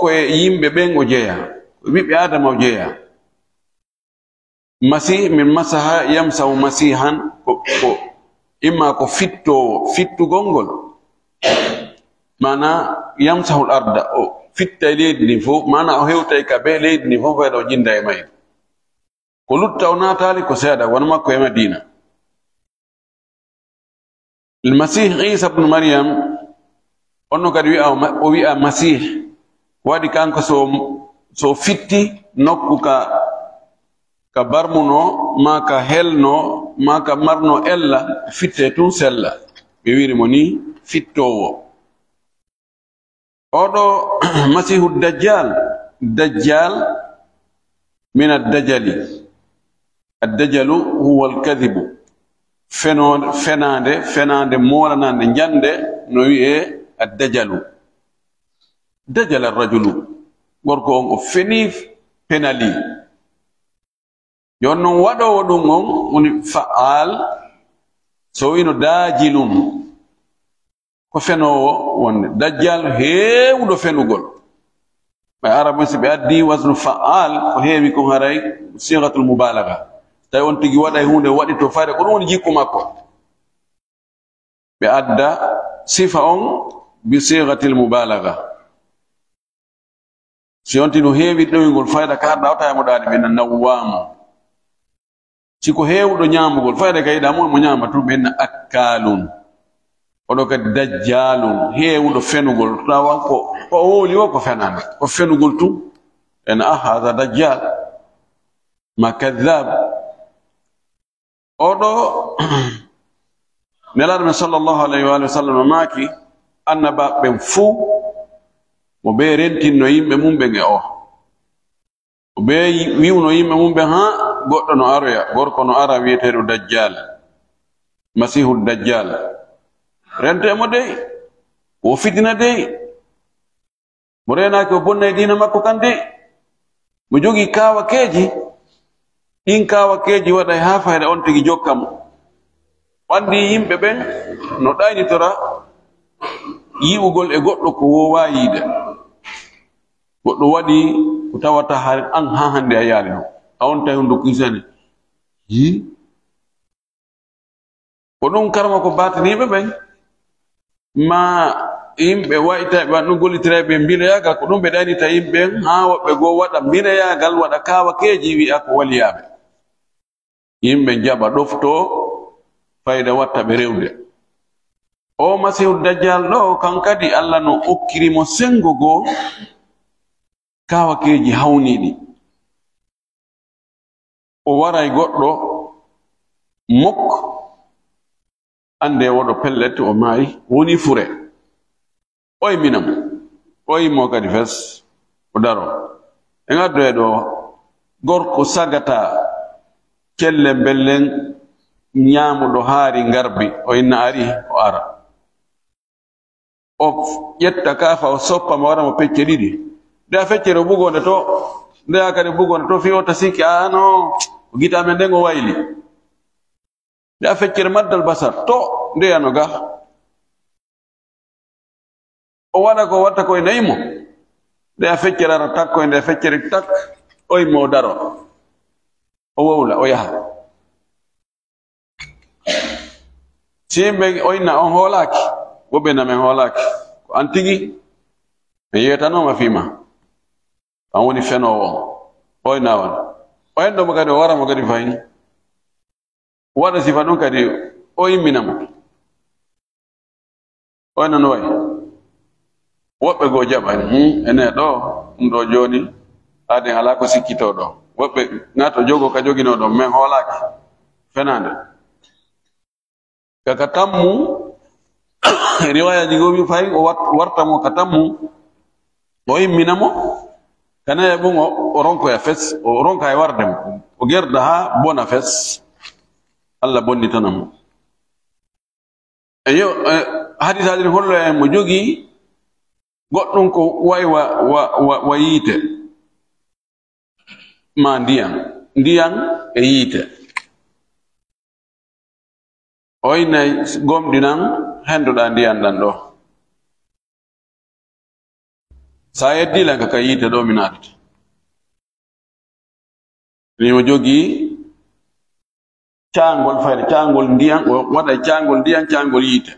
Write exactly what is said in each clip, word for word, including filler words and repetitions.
ko e yimɓe ɓen o jeyaa, ko e ɓiɓɓe Aadama o jeyaa. Masih, min masaha yamsahu masihan, ko, ko imma ko fittoowo, fittugol ngol. Maana, yamsahul arda, o fittay leydi ndin fof, maana o hewtay ka bee leydi ndin fof, fayda o jinda e mayri. Ko lutta o naataali ko seeɗa, wano makko e Madiina. Almasih Iisa bnu Mariyam, onno kadi wi'a, o wi'a Masih, waɗi kanko so, so fitti nokku ka, ka barmuno, ma ka helno, ma ka marno ella, fitte tun sella. Ɓe wi'iri mo ni fittoowo. Oɗo Masihu Dajjal, Dajjal min ad-dajali. Ad-dajalu huwa al-kadhibu. Feno-, fenaande, fenaande moolanande njande no wi'e ad-dajalu. Dajala ar-rajulu. Gorko on o fenii, penali. Jooni non waɗoowo ɗum on woni fa'al, so wino daajilun, ko fenoowo wonde. Dajjal heewuɗo fenugol. Ɓe Arabun si ɓe addi wasnu fa'al, ko heewi kon haray sigatul mubalaga. Tawi on tigi waɗay huunde, waɗi to fayda, ko ɗum woni jikku makko. Ɓe adda sifa on bi sigatil mubalaga. Si on tigi no heewi ɗoyngol fayda ka arɗa o tawi mo ɗaani ɓe na nawwaamu. Si ko heewuɗo ñaamugol fayda ka yiɗa mo, mo ñaama tun ɓe na akkaalun. Oɗo kadi dajjaalun, heewuɗo fenugol. Tawa ko, ko o wowli o ko fenande, ko fenugol tun. En ah, hada dajjal. Ma kadhab. Oɗo, Nelaaɗo men sallallahu alayhi wa sallam maaki, annabaaɓe ɓen fuu, mo ɓe rentinno yimɓe mum ɓen e o. Mo ɓe wi'uno yimɓe mum ɓen, haa goɗɗo no aroya, gorko no ara wi'eteeɗo Dajjal, Masiihu Dajjal. Rentee mo dey, o fitina dey. Mo reenaaki, o bonnay diina makko kan de. Mo jogii kaawakeeji, ɗin kaawakeeji waɗay haa fayda on tigi jokka mo. O anndi yimɓe ɓen no ɗaynitora yi'ugol e goɗɗo ko woowaa yiide. Goɗɗo waɗi ko tawata har an haa hannde a yaali ɗum. A on tawi hunnduko kisani. Yii? Ko ɗum karma ko baatiniiɓe ɓen, ma yimɓe waytayɓe, no gollitirayɓe mbiloyaagal, ko ɗum ɓe ɗaynita yimɓe ɓen, haa woɓɓe goo waɗa mbiloyaagal, waɗa kaawakeeji, wi'a ko waliyaaɓe. Yimɓe jaɓa ɗoftoo, fayda watta ɓe rewde. O Masiihu Dajjal ɗo, kan kadi Alla no okkiri mo senngo goo, kaawakeeji hawniiɗi. O waray goɗɗo mok, annde oɗo pellet, o maayi, woni fure. Oy minam, oy mo kadi fes, o daro. En addoye ɗo gorko sagata celle mbellen ñaamuɗo haari ngarbi, o inna ari, o ara. O ƴetta kaafa, o soppa mo, waɗa mo pecce ɗiɗi. Nde a feccere o bugonde to, nde a kadi bugonde to, fii o ta sikki, a no, o gita men nden o wayli. Nde a feccere maddal basar to, nde a no ga. O waɗa ko watta koye nayi mo. Nde a feccere ara takko, nde a feccere tak, oy mo daro. O wowla, o yaha. Si yimɓe oyna on hoolaaki, woɓɓe na men hoolaaki. Ko an tigi, mi yeetanooma fii ma. An woni fenoowo on. Oyna on. Oyndo mo kadi, o wara mo kadi fahin. Waɗa sifa ɗum kadi, o immina mo. Oy, non wayi. Woɓɓe goo jaɓani, "Hmm, ene ɗo, ɗum ɗo jooni, aaden alaa ko sikkitoo ɗo." Woɓɓe na to jogo ka joginoo ɗo, men hoolaaki. Fenaande. Ka, ka tammu, riwaayaaji goo wi fayi o wat-, warta mo ka tammu, o immina mo, ka naye ɓum o, o ronkoya fes, o ronka e warde mo, o gerda haa bona fes, Alla bonnitana mo. Eyo, eh, hadisaaji ɗin hollo en mo jogii goɗɗum ko wayi wa, wa, wa, wa yiite, ma ndiyan, ndiyan e yiite. Oynay gomɗinan hendoɗaa ndiyan ɗan ɗo. So a yeddii lan ka, ka yiite ɗoo mi naatata. Ni o jogii caangol, fayde caangol ndiyan, o waɗa caangol ndiyan, caangol yiite.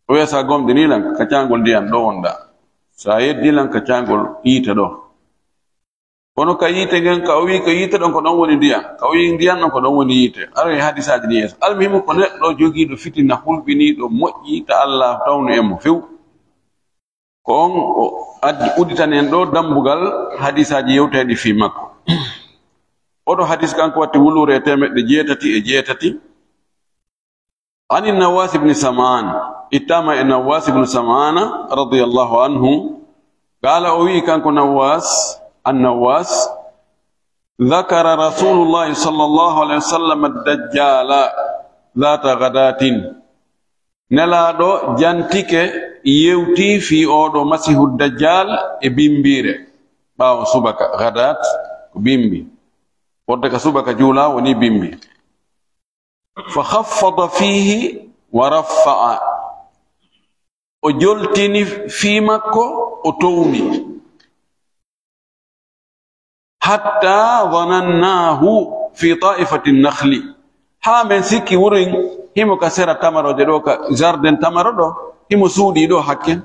O wiya, so a gomɗinii lan ka caangol ndiyan ɗoo wonɗaa. So a yeddii lan ka caangol yiite ɗoo. Kono ka yiite ngen, ka o wi'i ko yiite ɗon, ko ɗon woni ndiyan. Ka o wi'i ndiyan ɗon, ko ɗon woni yiite. Aroy hadisaaji ɗin yeeso. Almuhimu ko neɗɗo jogiiɗo fitina hulɓiniiɗo moƴƴi, ta Allah tawnu e mo few. Ko on o addi, udditani en ɗoo dambugal hadisaaji yewteeɗi fii makko. Oɗo hadis kanko watti wuluure e teemeɗɗe jeetati e jeetati. Ani Nawas ibni Sam'an, ittama e Nawas ibnu Sam'ana radiyallahu anhu. Qala, o wi'i kanko Nawas, an Nawas, ذكر رسول الله صلى الله عليه وسلم الدجال ذات غداة. Nelaaɗo jantike, yewti fii oɗo Masiihu Dajjal e bimbiire, ɓaawo subaka, gadaat ko bimbi. Wonde ka subaka juula woni bimbi. Fa khaffada fiihi wa raffa'a. O joltini fii makko, o towni. Hatta zanannaahu fi taa'ifati nakhli. Haa men sikki wurin himo ka sera tamarooje ɗoo, ka jardin tamaro ɗoo, himo suuɗii ɗoo hakken.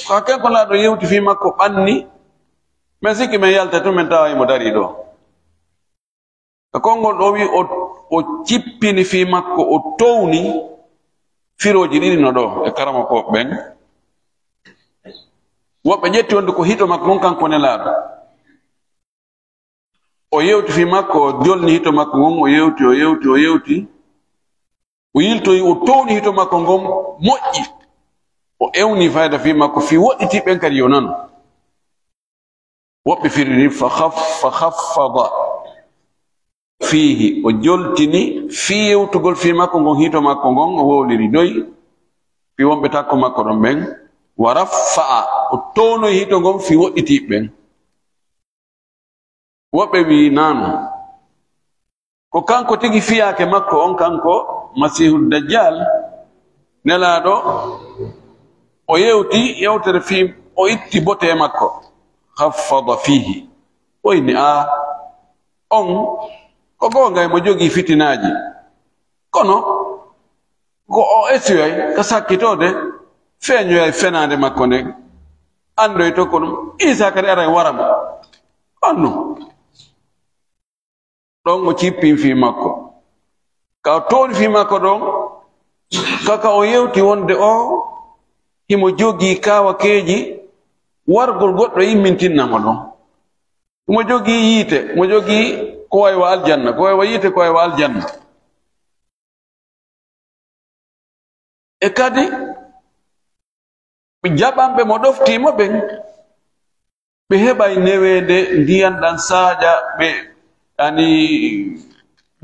Ko hakken ko Nelaaɗo yewti fii makko ɓanni. Men sikki men yalta tun, men tawa himo darii ɗoo. Ka konngol ɗoo wi'i o, o cippini fii makko, o towni firooji ɗiɗi no ɗoo e karamokooɓe ɓen. Woɓɓe ƴetti wonde ko hito makko ngon kanko Nelaaɗo. O yewti fii makko, o jolni hito makko ngon, o yewti, o yewti, o yewti. O yiltoyi, o towni hito makko ngon moƴƴi. O ewni fayda fii makko, fii woɗɗitii ɓen kadi yo nanu. Woɓɓe firiri fa khaf-, fa khaffada fiihi, o joltini fii yewtugol fii makko ngon, hito makko ngon, o wowliri doy fii wonɓe takko makko ɗon ɓen. Wa raffa'a, o townoyi hito ngon fii woɗɗitii ɓen. Woɓɓe wi'i naanu. Ko kanko tigi fiyaake makko on, kanko Masiihu Dajjal, Nelaaɗo, o yewti yewtere fii, o itti bote makko. Khaffada fiihi. O inni, a, on, ko goonga himo jogii fitinaaji. Kono, ko o esiyoy ka sakkitoode, feeñoyay fenaande makko nden. Anndoyto ko ɗum, Iisaa kadi aray wara mo. Annu. Ɗon o cippin fii makko. Ka o towni fii makko ɗon, ka, ka o yewti wonde o himo jogii kaawakeeji wargol goɗɗo immintinna mo ɗon. Himo jogii yiite, himo jogii ko wayi wa aljanna, ko wayi wa yiite, ko wayi wa aljanna. E kadi, ɓe jaɓanɓe mo ɗoftii mo ɓen, ɓe heɓay neweende, ndiyan ɗan saaƴa, ɓe ani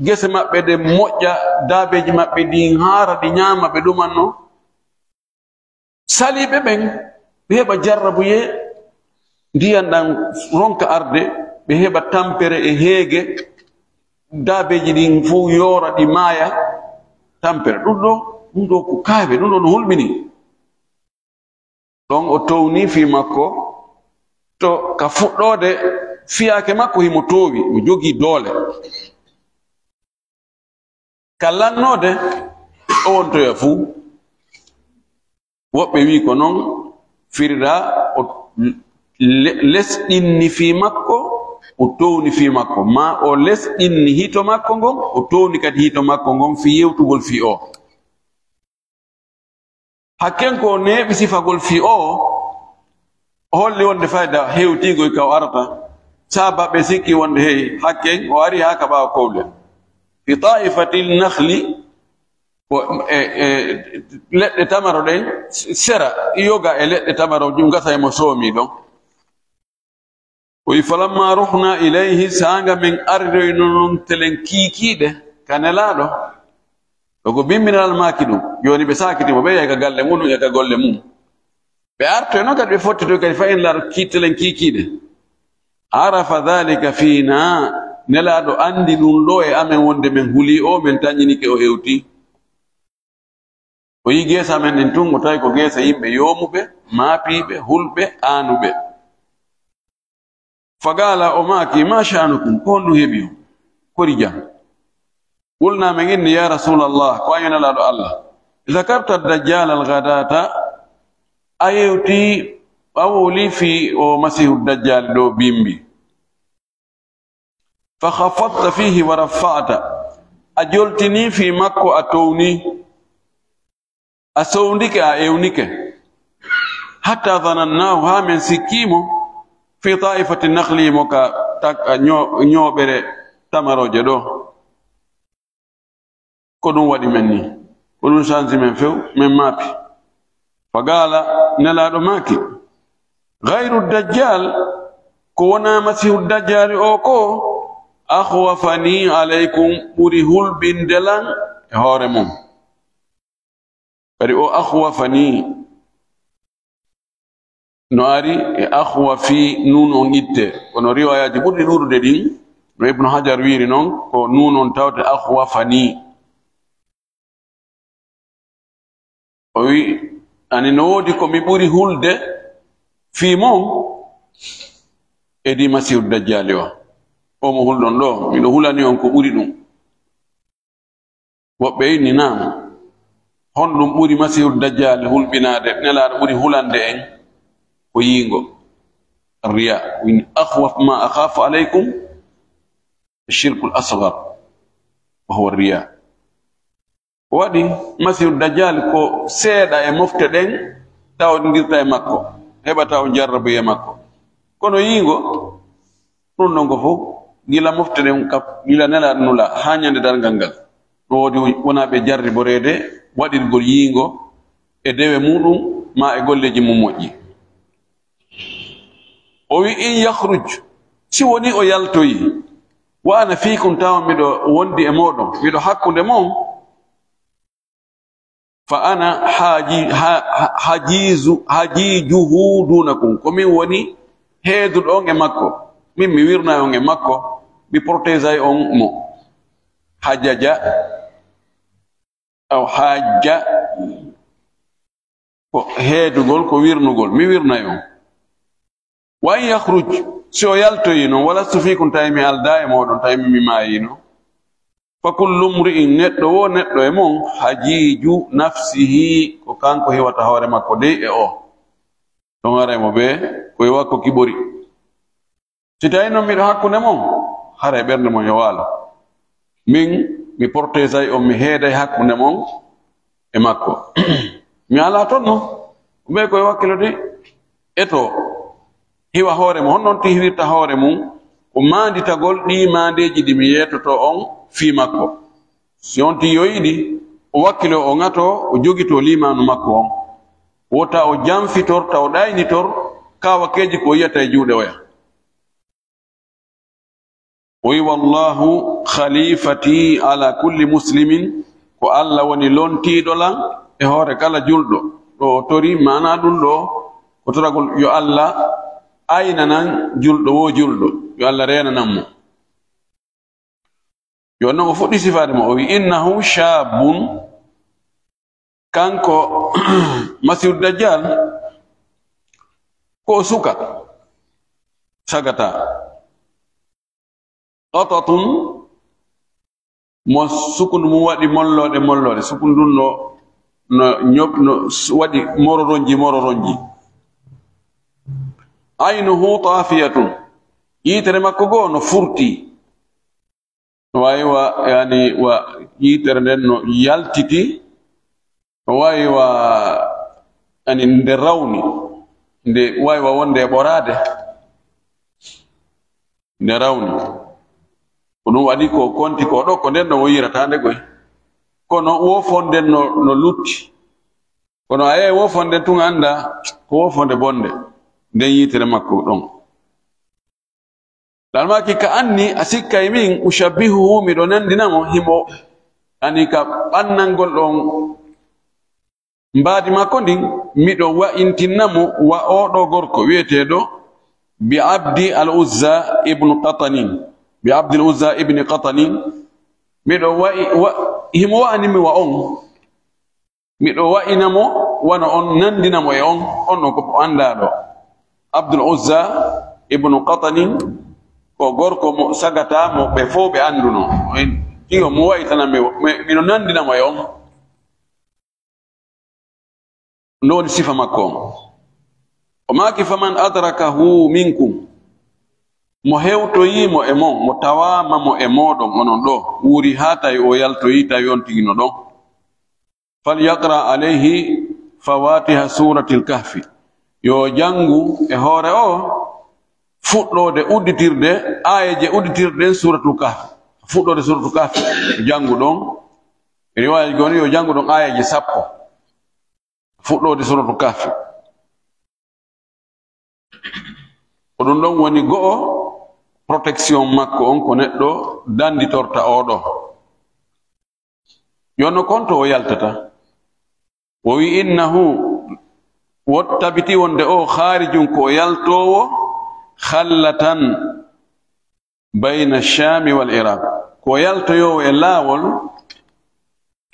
gese maɓɓe ɗen moƴƴa, daabeeji maɓɓe ɗin haara, ɗi ñaama, ɓe ɗumanno. Saliiɓe ɓen, ɓe heɓa jarrabuyee, ndiyan ɗan ronka arde, ɓe heɓa tampere e heege, daabeeji ɗin fow yoora, ɗi maaya, tampere. Ɗum ɗoo, ɗum ɗoo ko kaawe, ɗum ɗoo no hulɓini. Ɗon o towni fii makko, to ka fuɗɗoode fiyaake makko himo toowi, o jogii doole. Ka lannoode, o wontoya fuu. Woɓɓe wi'i ko non firiraa, o le-, lesɗinni fii makko, o towni fii makko. Maa o lesɗinni hito makko ngon, o towni kadi hito makko ngon fii yewtugol fii o. Hakken ko o neeɓi sifagol fii o, o holli wonde fayda hewtiigo e ka o arata. Saabaaɓe sikki wonde hey, hakken o ari haa ka ɓaawo kowle. Fi taa'ifatil nakhli, ko e, e leɗɗe tamaro ɗen, sera, yoga e leɗɗe tamaro ɗum gasa e mo soomi ɗon. O wi, "Falamma ruhna ilayhi," saanga men ariroyno non telen kiikiiɗe ka Nelaaɗo. Ɗo ko bimbinal maaki ɗum. Jooni ɓe saakiti mo, ɓe yahi ka galle mum, e ka golle mum. Ɓe artoyno kadi, ɓe fottitoy kadi, fa en laato ki-, telen kiikiiɗe. Arafa dhalika fiina, Nelaaɗo andi ɗum ɗo e amen wonde men huli o, men tanƴinike o hewti. O yi geesa men ɗin tun, o tawi ko geesa yimɓe yoomuɓe, maapiiɓe, hulɓe, aanuɓe. Faqala, o maaki, ma sha'nukum, ko honɗum heɓi on? Kori jam. Qulna, min inni, ya Rasulallah, ko an yo Nelaaɗo Allah. Dhakarta ad-Dajjal al-ghadata, a yewti, a wowli fii o Masiihu Dajjal ɗo bimbi. Fa khafadta fihi wa rafa'ta, a joltini fii makko, a towni. A sowndike, a ewnike. Hatta dhanannahu, haa men sikkii mo, fi ta'ifati nakhli, mo ka tak-, ño-, ñooɓere tamarooje ɗo. Ko ɗum waɗi men ni. Ko ɗum sansi men few, men maapi. Faqala, Nelaaɗo maaki, ghayru Dajjal, ko wonaa Masiihu Dajjal o ko, akhwafani alaykum, ɓuri hulɓinde lan e hoore mon. Kadi o akhwafani no ari e akhwafi, nun on itte. Kono riwayaaji ɓurɗi ɗuuɗude ɗin, no Ibnu Hajar wiiri non, ko nun on tawte akhwafani. O wi, ani no woodi ko mi ɓuri hulde fii mon, e di Masiihu Dajjaali o. O mo hulɗon ɗo, miɗo hulani on ko ɓuri ɗum. Woɓɓe inni, naam. Honɗum ɓuri Masiihu Dajjaali hulɓinaade, Nelaaɗo ɓuri hulande en? Ko yiingo. Riya. Wini, akhwaf ma akhafu alaykum shirkul asghar, wa huwa riya. Ko waɗi Masiihu Dajjaali ko seeɗa e mofte ɗen tawondirta e makko, heɓata on jarrabu e makko. Kono yiingo, ɗum ɗon ko fof, gila mofte ɗen kap-, gila Nelaaɗo nula, haa ñande darngal ngal. No woodi wonaa ɓe jarriboreede waɗirgol yiingo e dewe muɗum, maa e golleeji mum moƴƴi. O wi, in yakhruj, si woni o yaltoyi, wa ana fiikum, tawa miɗo wondi e mooɗon, miɗo hakkunde mon, fa ana haji-, ha-, ha-, hajizu-, hajijuhu dunakum. Ko min woni heeduɗo on e makko. Min mi wirnay on e makko, mi protégay on mo. Hajaja, aw hajja, ko heedugol, ko wirnugol. Mi wirnay on. Wa in yakhruj, si o yaltoyi non, walastu fiikum, tawi mi aldaa e mooɗon, tawi mi maayino. Fa kullu mri'in, neɗɗo wo neɗɗo e mon, hajiju nafsihi, ko kanko hiwata hoore makko dey e o. Ɗon haray mo bee ko e wakko kiɓori. Si tawi non miɗo hakkunde mon, haray ɓernde mon yo waalo. Min, mi protégay on, mi heeday hakkunde mon e makko. Mi alaa ton non, ko ɓe ko e wakkilo de. Eto, hiwa hoore mum, honno on tihwirta hoore mum? Ko maanditagol ɗii maandeeji ɗi mi yeetoto on fii makko. Si on tiyoyiɗi, o wakkilo, o ŋato, o jogito liimaanu makko on. Wota o janfitor, taw ɗaynitor, kaawakeeji ko yiyata e juuɗe oya. O wi, wallahu khalifati ala kulli muslimin, ko Allah woni lontiiɗo lan e hoore kala julɗo. Ɗo o tori, maana ɗum ɗo, ko toragol yo Allah aynanan julɗo wo julɗo, yo Allah reenanan mo. Yo non o fuɗɗi sifaade mo, o wi, innahu shaabun, kanko Masiihu Dajjal, ko o suka, sagata. Qatatun, mo sukundu mum waɗi mollooɗe, mollooɗe. Sukundu ndun no, no ñob-, no s-, waɗi mororonji, mororonji. Aynuhu taafiyatun. Yitere makko goo no furti. No waawi wa, yani, wa yitere nden no yaltiti. No waawi wa, yani, nde rawni. Nde waawi wa wonde e ɓoraade. Nde rawni. Ko ɗum waɗi ko konti ko ɗo, ko nden no o yirata nde koy. Kono woofonde no, no lutti. Kono a yehi woofonde tun annda ko woofonde bonde. Nden yitere makko ɗon. Ɗalmaaki ka anni a sikkay min, ushabbihuhu, miɗo nandina mo, himo ani ka ɓannangol ɗon mbaadi makko ndin, miɗo wa'intinna mo wa oɗo gorko wi'eteeɗo bi Abdi al Uzza ibn Qatanin, bi Abdil Uzza ibn Qatanin, miɗo wa'i-, wa-, himo wa'ani mi wa on. Miɗo wa'ina mo, wano on nandina mo e on, on ɗon ko anndaaɗo. Abdul Uzza Ibnu Qatanin ko gorko mo sagata mo ɓe fof ɓe annduno. En tiyo mo waytana mi, mi, mino nanndina mo e on. Ɗum woni sifa makko on. O maaki, "Faman adrakahu minkum." Mo hewtoyi mo e mon, mo tawaama mo e mooɗon onon ɗo, wuuri haa tawi o yaltoyi, tawi on tigi no ɗon. "Falyaqra alayhi fawatiha suratil kahfi." Yo janngu e hoore o fuɗɗoode udditirde, aayeeje udditirɗe ɗen suratul kahfi. Fuɗɗoode suratul kahfi, janngu ɗon. Riwaayaji goni yo janngu ɗon aayeeje sappo. Fuɗɗoode suratul kahfi. Ko ɗum ɗon woni go'o protection makko on, ko neɗɗo danditorta oɗo. Yo no konto o yaltata. O wi, "Innahu", wo tabiti wonde o khaarijun ko o yaltoowo, "khallatan bayna Shami wal Iraq." Ko o yaltoyoowo e laawol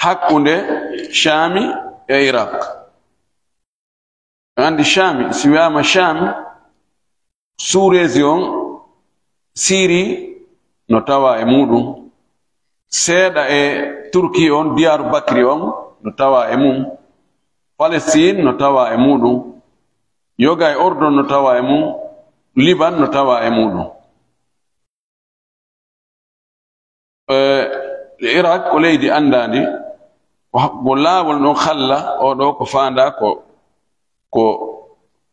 hakkunde Shami e Iraq. Anndi Shami, si wiyaama Shami, sous-région Syrie no tawa e muɗum. Seeɗa e Turki on, Diyaaru Bakri on no tawa e mum. Palestine no tawa e muɗum. Yoga e Ordon no tawa e mum. Liban no tawa e muɗum. Eh, Irak ko leydi anndaandi, ko ha-, ko laawol ɗon halla, oɗo ko faandaa ko, ko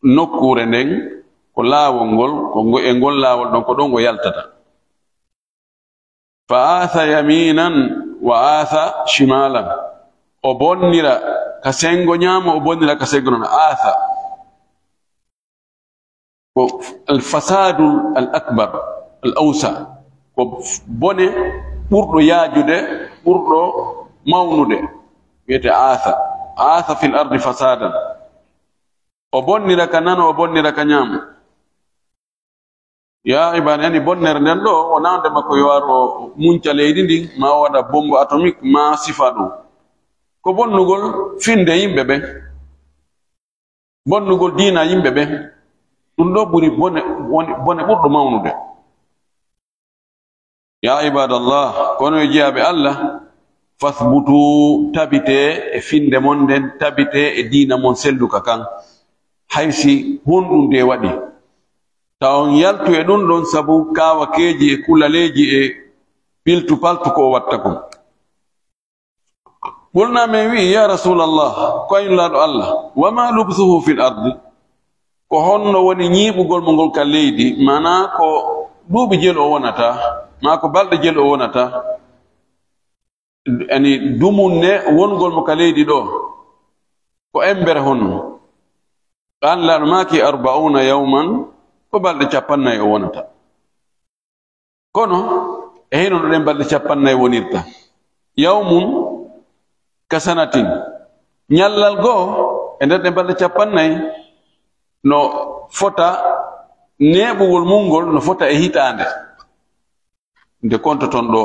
nokkuure nden, ko laawol ngol, ko ngo, e ngol laawol ɗon, ko ɗon ngo yaltata. Fa aatha yaminan wa aatha shimalan. O bonnira ka senngo ñaamo, o bonnira ka senngo nano. Aatha. Ko al fasadul al akbar, al awsa. Ko bone ɓurɗo yaajude, ɓurɗo mawnude. Wiyete aatha. Aatha fil ardi fasadan. O bonnira ka nano, o bonnira ka ñaamo. Ya ibadi, ani bonnere nden ɗo, o nande makko yo ar o munca leydi ndin, ma o waɗa bombe atomique, ma sifa ɗum. Ko bonnugol finde yimɓe ɓen. Bonnugol diina yimɓe ɓen. Ɗum ɗo ɓuri bone, woni bone ɓurɗo mawnude. Ya ibadallah, kono e jeyaaɓe Allah, fasbutu, tabite e finde mon nden, tabite e diina mon selluka kan. Hay si honɗum de waɗi, ta on yaltu e ɗum ɗon sabu kaawakeeji e kulaleeji e piltu paltu ko o watta kon. Qulna, men wi'i, "Ya Rasulallah, ko a Nulaaɗo Allah, wa ma lubsuhu fil ardi?" Ko honno woni ñiiɓugol mo ngol ka leydi, maanaa ko duuɓi jelu o wonata, maa ko balɗe jelu o wonata? Ani dumunne wongol mo ka leydi ɗo, ko embere honno? An Nulaaɗo maaki, "Arba'una yawman," ko balɗe cappannayi o wonata. Kono, e hino no ɗen balɗe cappannayi wonirta. Yawmun ka sanatin. Ñallal goo e nder ɗen balɗe cappannayi no fota, neeɓugol mum ngol no fota e hitaande. Nde kontoton ɗo,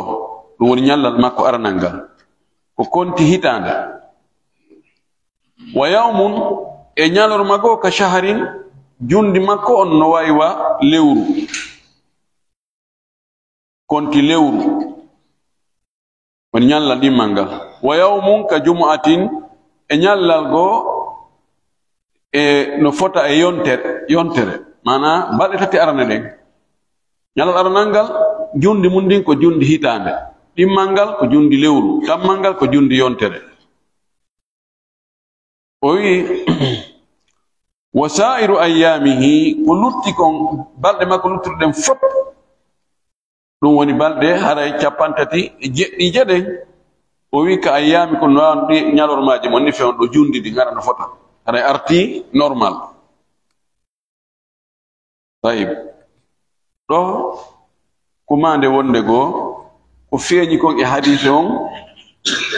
ɗum woni ñallal makko aranal ngal. Ko konti hitaande. Wa yawmun, e ñalorma goo ka shaharin, jundi makko on no wayi wa lewru. Konti lewru. Woni ñallal ɗimmal ngal. Wa yawmun ka jumu'atin, e ñallal goo e no fota e yontere, yontere. Maanaa, balɗe tati arane ɗen. Ñallal aranal ngal, jundi mum ndin ko jundi hitaande. Ɗimmal ngal ko jundi lewru. Tammal ngal ko jundi yontere. O wi'i, "Wa sa'iru ayyamihi," ko lutti kon, balɗe makko luttuɗe ɗen fop, ɗum woni balɗe haray cappanɗe tati e jeɗɗiije ɗen. O wi'i, "Ka ayyami," ko no ɗi ñalormaaji mon ni fewn ɗo jundi ndi ngara no fota. Haray arti normal. Tayib. Ɗo, ko maande wonde goo, ko feeñi kon e hadiise on,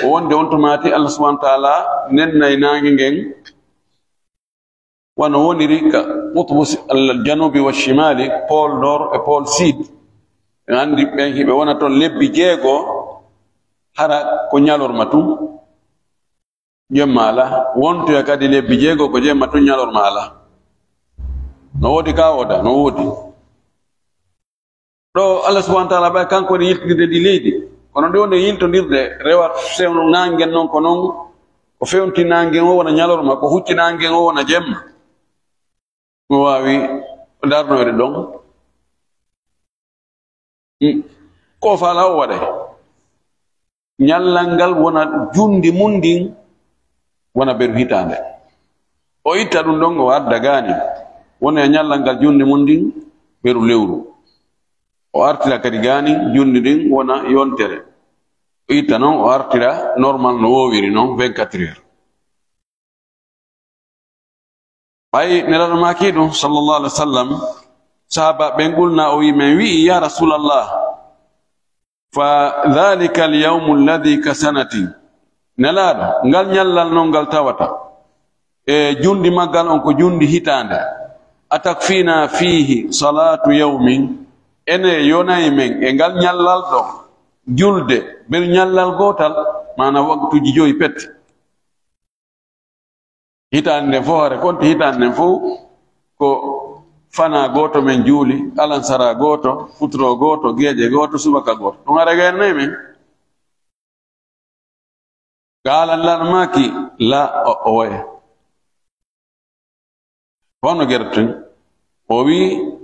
ko wonde on to maati Allah subhanahu wa ta'ala nennay naange ngen, wano woniri ka qutbu si-, al janubi wa shimali, pôle nord e pôle sud. En anndi ɓen hiɓe wona ton lebbi jeego, hara ko ñalorma tun. Jemma alaa. Wontoya kadi lebbi jeego ko jemma tun, ñalorma alaa. No woodi ka wooda, no woodi. Allah subhanahu wa taala ɓay kanko woni yiltindirde ndi leydi, kono nde woni yiltondirde rewa fewno naangen noon ko noon, ko fewti naangen o wona ñalorma, ko hucci naangen o wona jemma. No waawi darnoyde ɗon. Mm. Ko faala o waɗay. Ñallal ngal wona junndi mum ndin, wona beru hitaande. O itta ɗum ɗon, o adda gaani. Wona e ñallal ngal junndi mum ndin, beru lewru. O artira kadi gaani junndi ndin, wona yontere. O itta noon, o artira normal no woowiri noon, vingt-quatre heures. Ɓay Nelaaɗo maaki ɗum, sallallahu alaihi wasallam, sahaaba ɓen qulna, o wi'i men, wi'i, "Ya Rasulallah, fa dhalika al-yawmu alladhi ka sanatin." Nelaaɗo, ngal ñallal non ngal tawata e junndi maggal on ko junndi hitaande. "Atakfina fihi salatu yawmin." Ene yonay men e ngal ñallal ɗon julde, ber ñallal gootal, maana waqtuuji joyi pet. Hitaande nden fof, hare konti hitaande nden fof ko fana gooto men juuli, alansara gooto, futuro gooto, geeƴe gooto, subaka gooto. Ɗum hare gaynanay men. Ka Nelaaɗo maaki, la, o, o woya. Hono gerten? O wi,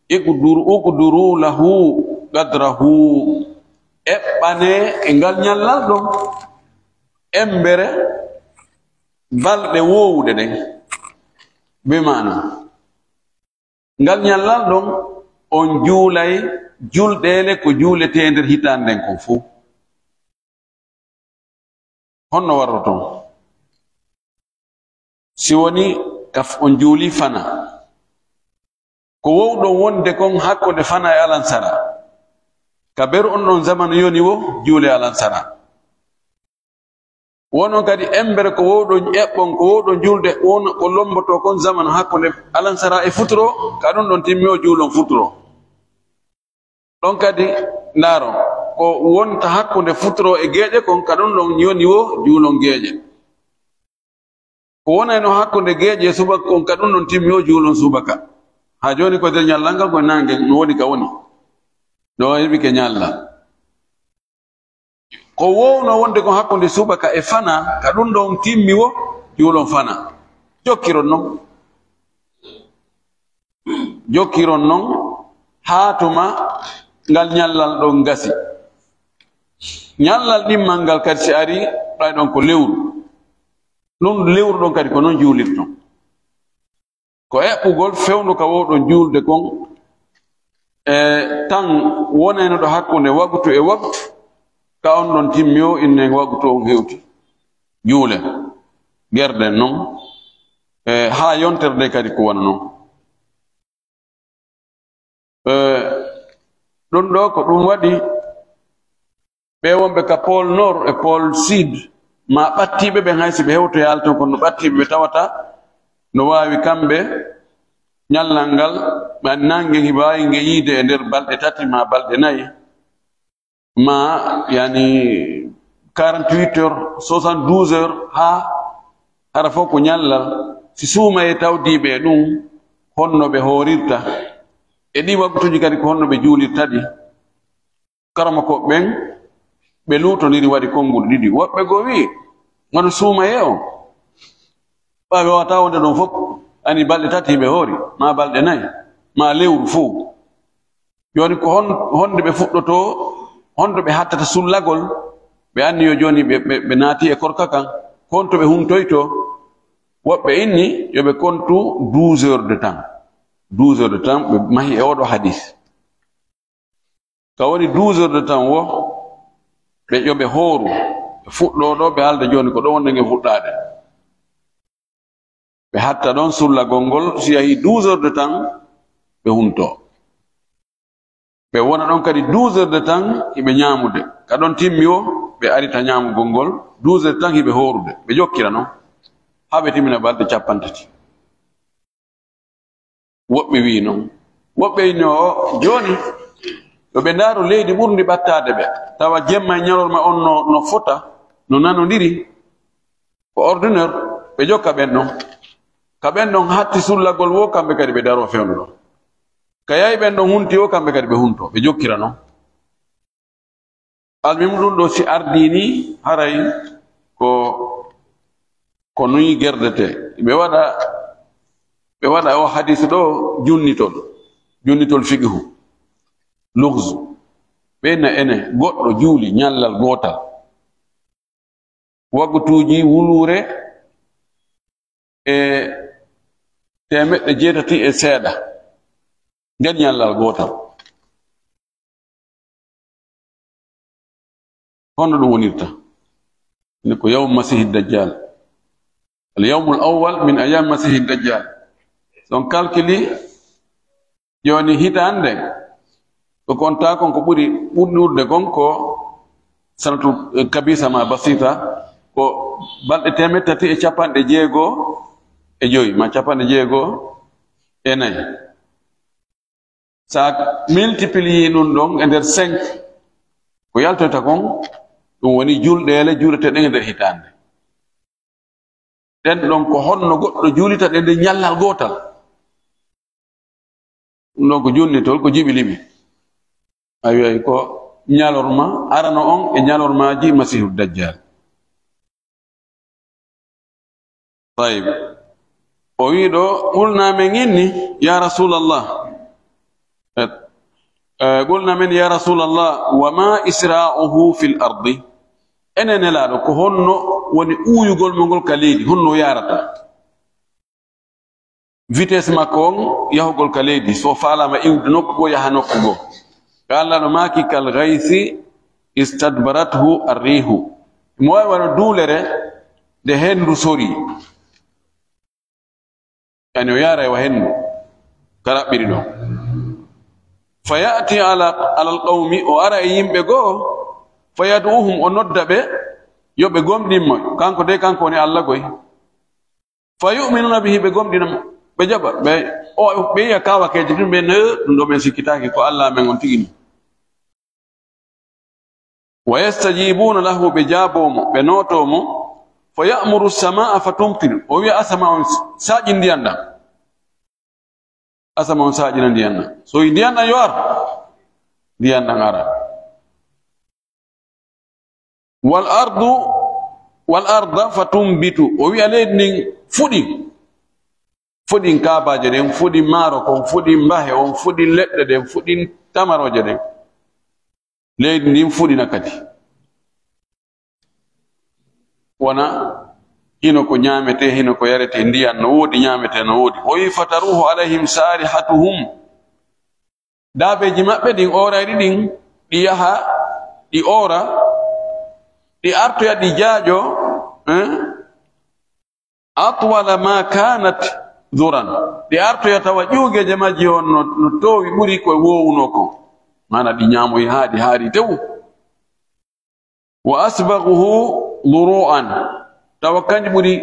"Iqdur-, uqduru lahu qadrahu." Eɓɓane e ngal ñallal ɗon embere balɗe woowuɗe ɗen. Be maana, ngal ñallal ɗon, on juulay julɗeele ko juuletee nder hitaande nden kon fof. Honno warroton? Si woni ka f-, on juuli fana, ko wowɗon wonde kon hakkunde fana e alansara, ka beru on ɗon zamanu yoni wo juule alansara. Wonon kadi embere ko wowɗon eɓɓon, ko wowɗon julde, won ko lomboto kon zamanu hakkunde alansara e futuro, ka ɗum ɗon timmi o juulon futuro. Ɗon kadi, ndaaro, ko wonta hakkunde futuro e geeƴe kon, ka ɗum ɗon yoni wo juulon geeƴe. Ko wonayno hakkunde geeƴe e subaka kon, ka ɗum ɗon timmi o juulon subaka. Haa jooni ko nder ñallal ngal, ko naange no woni ka woni. No heɓike ñallal. Ko wowno wonde kon hakkunde subaka e fana, ka ɗum ɗon timmi wo juulon fana. Jokkiron non. Jokkiron non haa tuma ngal ñallal ɗon gasi. Ñallal ɗimmal ngal kadi si ari, ɓay ɗon ko lewru. Ɗum lewru ɗon kadi ko non juulirton. Ko eɓɓugol fewndo ka wowɗon juulde kon, e tan wonayno ɗo hakkunde waqtu e waqtu, ka on ɗon timmi o, innen waqtu on hewti. Juulen, gerɗen non, e haa yontere nde kadi ko wona non. E, ɗum ɗo ko ɗum waɗi ɓe wonɓe ka pôle nord e pôle sud, ma ɓattiiɓe ɓen, hay si ɓe hewtoyaali ton, kono ɓattiiɓe ɓe tawata no waawi kamɓe ñallal ngal, ɓe anndi naange nge waawi nge yiide e nder balɗe tati ma balɗe nayi, ma, yani, quarante-huit heures, soixante-douze heures, haa hara fof ko ñallal. Si suumayee tawdiiɓe e ɗum, honno ɓe hoorirta? E ɗi waqtuuji kadi, ko honno ɓe juulirta ɗi? Karamokooɓe ɓen, ɓe luutondiri, waɗi konguɗi ɗiɗi. Woɓɓe goo wi'i, wano suumayee on, ɓay ɓe wawata wonde ɗon fof, ani balɗe tati ɓe hoori, ma balɗe nayi, ma lewru fof. Jooni ko hon-, honde ɓe fuɗɗotoo, honto ɓe hattata sullagol? Ɓe anni yo jooni ɓe, ɓe, ɓe naati e korka kan, ko honto ɓe huntoytoo? Woɓɓe inni yo ɓe kontu douze heures de temps. Douze heures de temps, ɓe mahi e oɗo hadis. Ka woni douze heures de temps wo, ɓe yo ɓe hooru, ɓe fuɗɗoo ɗo, ɓe haalda jooni ko ɗo wonde nge fuɗɗaade. Ɓe hatta ɗon sullagol ngol, si yahii douze heures de temps, ɓe huntoo. Ɓe wona ɗon kadi douze heures de temps, hiɓe ñaamude. Ka ɗon timmi o, ɓe arita ñaamugol ngol, douze heures de temps hiɓe hoorude. Ɓe jokkira non, haa ɓe timmina balɗe cappanɗe tati. Woɓɓe wi'i non. Woɓɓe inni o, jooni, yo ɓe ndaaru leydi ɓurndi ɓattaade ɓe. Tawa jemma e ñalorma on no, no fota, no nanondiri. Ko ordinaire, ɓe jokka ɓen ɗon. Ka ɓen ɗon hatti sullagol wo, kamɓe kadi ɓe daroo fewndo ɗon. Ka yahi ɓen ɗon hunti o, kamɓe kadi ɓe hunto, ɓe jokkira non. Almuhimu ɗum ɗo si ardii ni, haray ko, ko nuyi gerdete. Ɓe waɗa, ɓe waɗa o hadis ɗo junnitol, junnitol fiqhu, lugz. Ɓe na ene, goɗɗo juuli ñallal gootal. Waktuuji wuluure e teemeɗɗe jeetati e seeɗa nder ñallal gootal. Honno ɗum wonirta? Ni ko yawm Masihi Dajjal. Al yawmul awwal min ayyam Masihi Dajjal. So on kalkili, jooni hitaande, ko konta kon ko ɓuri ɓurɗude kon ko sanatul kabisa ma basita, ko balɗe teemeɗɗe tati e capanɗe jeego e joy, ma capanɗe jeego e nayi. Sa multiplier ɗum ɗon e nder cinq, ko yaltoyta kon, ɗum woni julɗeele juureteɗen e nder hitaande. Ɗen ɗon ko honno goɗɗo juulita ɗe nder ñallal gootal? Ɗum ɗon ko junnitol, ko jiɓi liɓi. A wi'ay ko ñalorma arano on e ñalormaaji Masiihu Dajjal. Tayib. O wi'i ɗo, "Qulna, men inni, ya Rasulallah." Eh, eh, "Qulna men, ya Rasulallah, wa ma isra'uhu fil ardi?" Enen Nelaaɗo, ko honno woni uuyugol mo ngol ka leydi, honno o yaarata? Vitesse makko on yahugol ka leydi, so faalaama iwde nokku goo, yaha nokku goo. Ka Allah no maaki, "Kal gaysi istadbarathu arrihu." Mo waawi wano duulere nde henndu sori. Yani o yaara e wa henndu ka raɓɓiri ɗon. Fa ya'ti ala, alal qawmi, o ara e yimɓe goo, fa yad'uhum, o nodda ɓe, yo ɓe gomɗin mo. Kanko de, kanko woni Allah koy. Fa yu'minuna bihi, ɓe gomɗina mo, ɓe jaɓa, ɓe, o, ɓe yi'a kawakeeje tun, ɓe ne, "Ɗum ɗo men sikkitaaki ko Allah men on tigi ni." Wa yastajibuna lahu, ɓe jaaboo mo, ɓe nootoo mo. Fa ya'muru samaa fa tumtir, o wi'a asama on saaƴin ndiyan ɗan. Asama on saaƴina ndiyan ɗan. So yi ndiyan ɗan yo ar, ndiyan ɗan ara. Wal ardu, wal arda fa tumbitu. O wi'a leydi ndin fuɗin. Fuɗin kaabaaje ɗen, fuɗin maaro kon, fuɗin mbahe on, fuɗin leɗɗe ɗen, fuɗin tamarooje ɗen. Leydi ndin fuɗina kadi. Wona hino ko ñaametee, hino ko yaretee, ndiyan no woodi, ñaametee no woodi. O wi'i, "Fataruhu alayhim sarihatuhum." Daabeeji maɓɓe ɗin oorayɗi ɗin, ɗi yaha, ɗi oora, ɗi artoya, ɗi jaaƴo, eh? Atwala ma kanat duran. Ɗi artoya tawa ƴuugeeje majji on no, no toowi ɓuri ko woowunoo ko. Maana ɗi ñaamoyi haa ɗi haari tew. Wa asbaghuhu duru'an. Tawa kanji ɓuri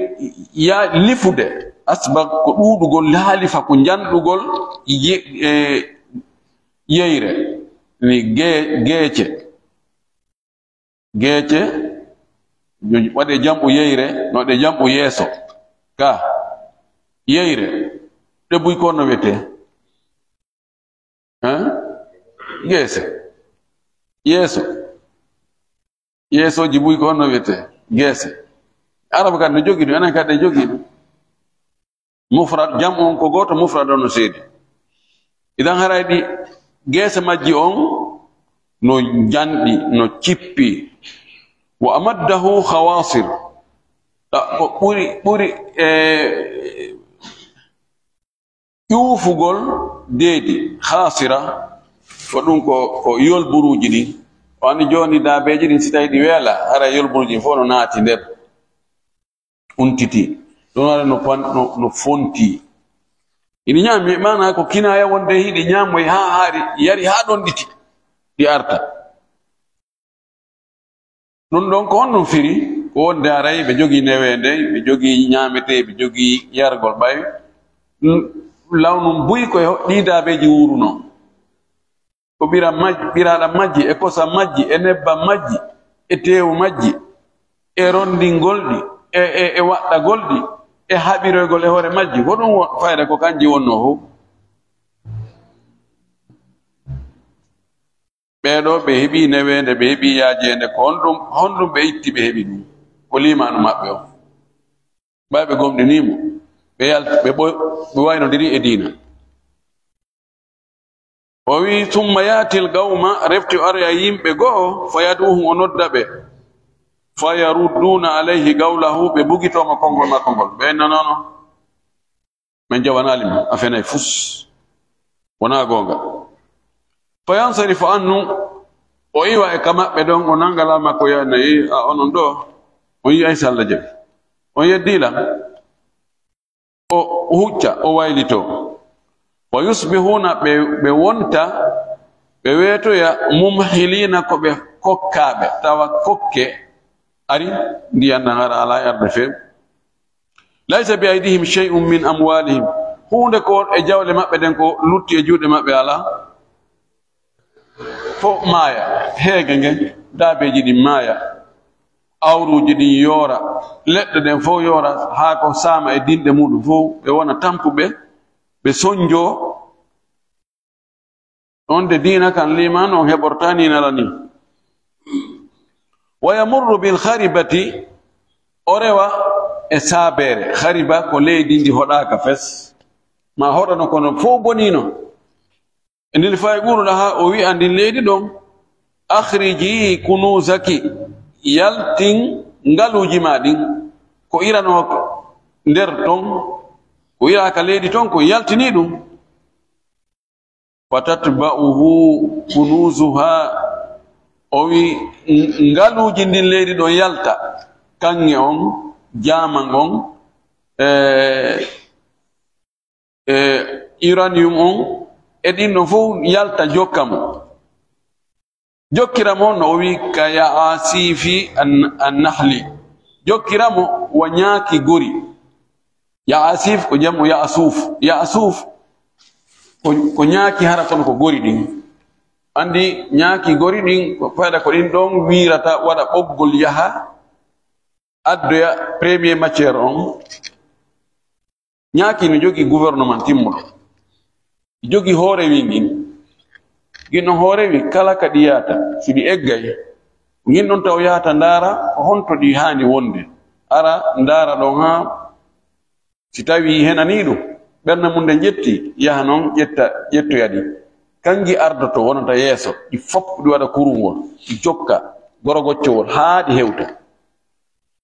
ya-, lifude. Asbag ko ɗuuɗugol, haalifa ko njanɗugol ye-, e, yeyre. Ni ge-, geece. Geece, waɗe jam'u yeyre, no waɗe jam'u yeeso. Ka, yeyre, ɗe buy ko no wiyetee? Hein? Geese. Yeeso. Yeesooji buy ko no wiyetee? Geese. Arab kadi no jogii ɗum, enen kadi en jogii ɗum. Mufrad, jam'u on ko gooto, mufrad on no seedi. Idan haray ɗi geese majji on no njanɗi, no cippi. Wa amaddahu khawasir. Ta-, ko ɓuri, ɓuri, e, ƴuufugol deedi, khasira, ko ɗum ko, ko yolburuuji ɗin. O anndi jooni daabeeji ɗin, si tawi ɗi weela, haray yolburuuji ɗin fof no naati nder. Untiti. Ɗum waɗa no pan-, no, no fonti. Ini ñaami, maana ko kinaaya wonde hiɗi ñaamoy haa haari, yari haa ɗon ɗiti. Ɗi arta. Ɗum ɗon ko honɗum firi? Ko wonde haray ɓe jogii neweende, ɓe jogii ñaametee, ɓe jogii yargol ɓay. Ɗum, lawnum buy ko e ɗii daabeeji wuurunoo. Ko ɓira maj-, ɓiraaɗam majji, e kosam majji, e nebbam majji, e teewu majji, e ronndingol ɗi, e, e, e waɗɗagol ɗi, e haɓiroygol e hoore majji. Ko ɗum wo-, fayda ko kanji wonnoo fof. Ɓee ɗoo ɓe heɓii neweende, ɓe heɓii yaajeende, ko honɗum, honɗum ɓe itti ɓe heɓi ɗum? Ko liimaanu maɓɓe on. Ɓay ɓe gomɗinii mo, ɓe yalti, ɓe ɓoy-, ɓe waynodiri e diina. O wi'i, "Summa ya'til qawma", refti o aroya yimɓe go'o, "fa yad'uuhum", o nodda ɓe, "fa yarudduuna alayhi qawlahu", ɓe bugitoo mo konngol makko ngol. Ɓe inna, "Non, non, min jawanaali ma, a fenay fus. Wonaa goonga." "Fa yansarifu anhu", o iwa e ka maɓɓe ɗon, o nanga laamu makko, o wi'a, "Ee, a onon ɗoo, on yi'ay si Alla jaɓi. On yeddii lan." O hucca, o waylitoo. "Wa yusbihuuna", ɓe, ɓe wonta, ɓe weetoya, "mumhiliina", ko ɓe kokkaaɓe, tawa kokke ari, ndiyan ɗan ara alaa e arde few. "Laysa bi aydihim shay'un min amwalihim", huunde ko e jawle maɓɓe ɗen ko lutti e juuɗe maɓɓe alaa. Fow maaya, heege ngen, daabeeji ɗin maaya, awruuji ɗin yoora, leɗɗe ɗen fow yoora, haa ko saama e dinɗe muuɗum fow, ɓe wona tampuɓe, ɓe sonjoo. On de diina kan liimaanu on heɓortaa nii nala nii. "Wa yamurru bil kharibati", o rewa e saabeere. Khariba ko leydi ndi hoɗaaka fes. Maa hoɗano kono fow boniino. E ndin fay ɓuruɗo haa o wi'a ndin leydi ɗon, "Akhriji kunuzaki", yaltin ngaluuji maa ɗin. Ko iranoo nder ton, ko iraaka leydi ton, ko yaltinii ɗum. "Fatatba'uhu kunuzuha", o wi, "Ng-, ngaluuji ndin leydi ɗon yalta, kaŋŋe on, jaaman on, e, e uranium on, e ɗin ɗon fow yalta jokka mo." Jokkira mo no o wi ka ya'asifi an-, annahli. Jokkira mo wa ñaaki gori. Ya'asif ko jam'u ya'asuf. Ya'asuf ko, ko ñaaki hara kono ko gori ɗin. Andi ñaaki gori ɗin, ko fayda ko ɗin ɗon wiirata, waɗa ɓoggol yaha, addoya premier matière on. Ñaaki no jogii gouvernement timmuɗo. Jogii hoore wi ngin. Ngin ɗon hoore wi kala ka ɗi yahata, si ɗi eggay, ngin ɗon taw yahata ndaara ko honto ɗi haani wonde. Ara ndaara ɗon haa si tawii henanii ɗum, ɓernde mum nden ƴetti, yaha non ƴetta, ƴettoya ɗi. Kanji ardoto wonata yeeso, ɗi fof ɗi waɗa kurungol, ɗi jokka gorogoccowol haa ɗi hewta.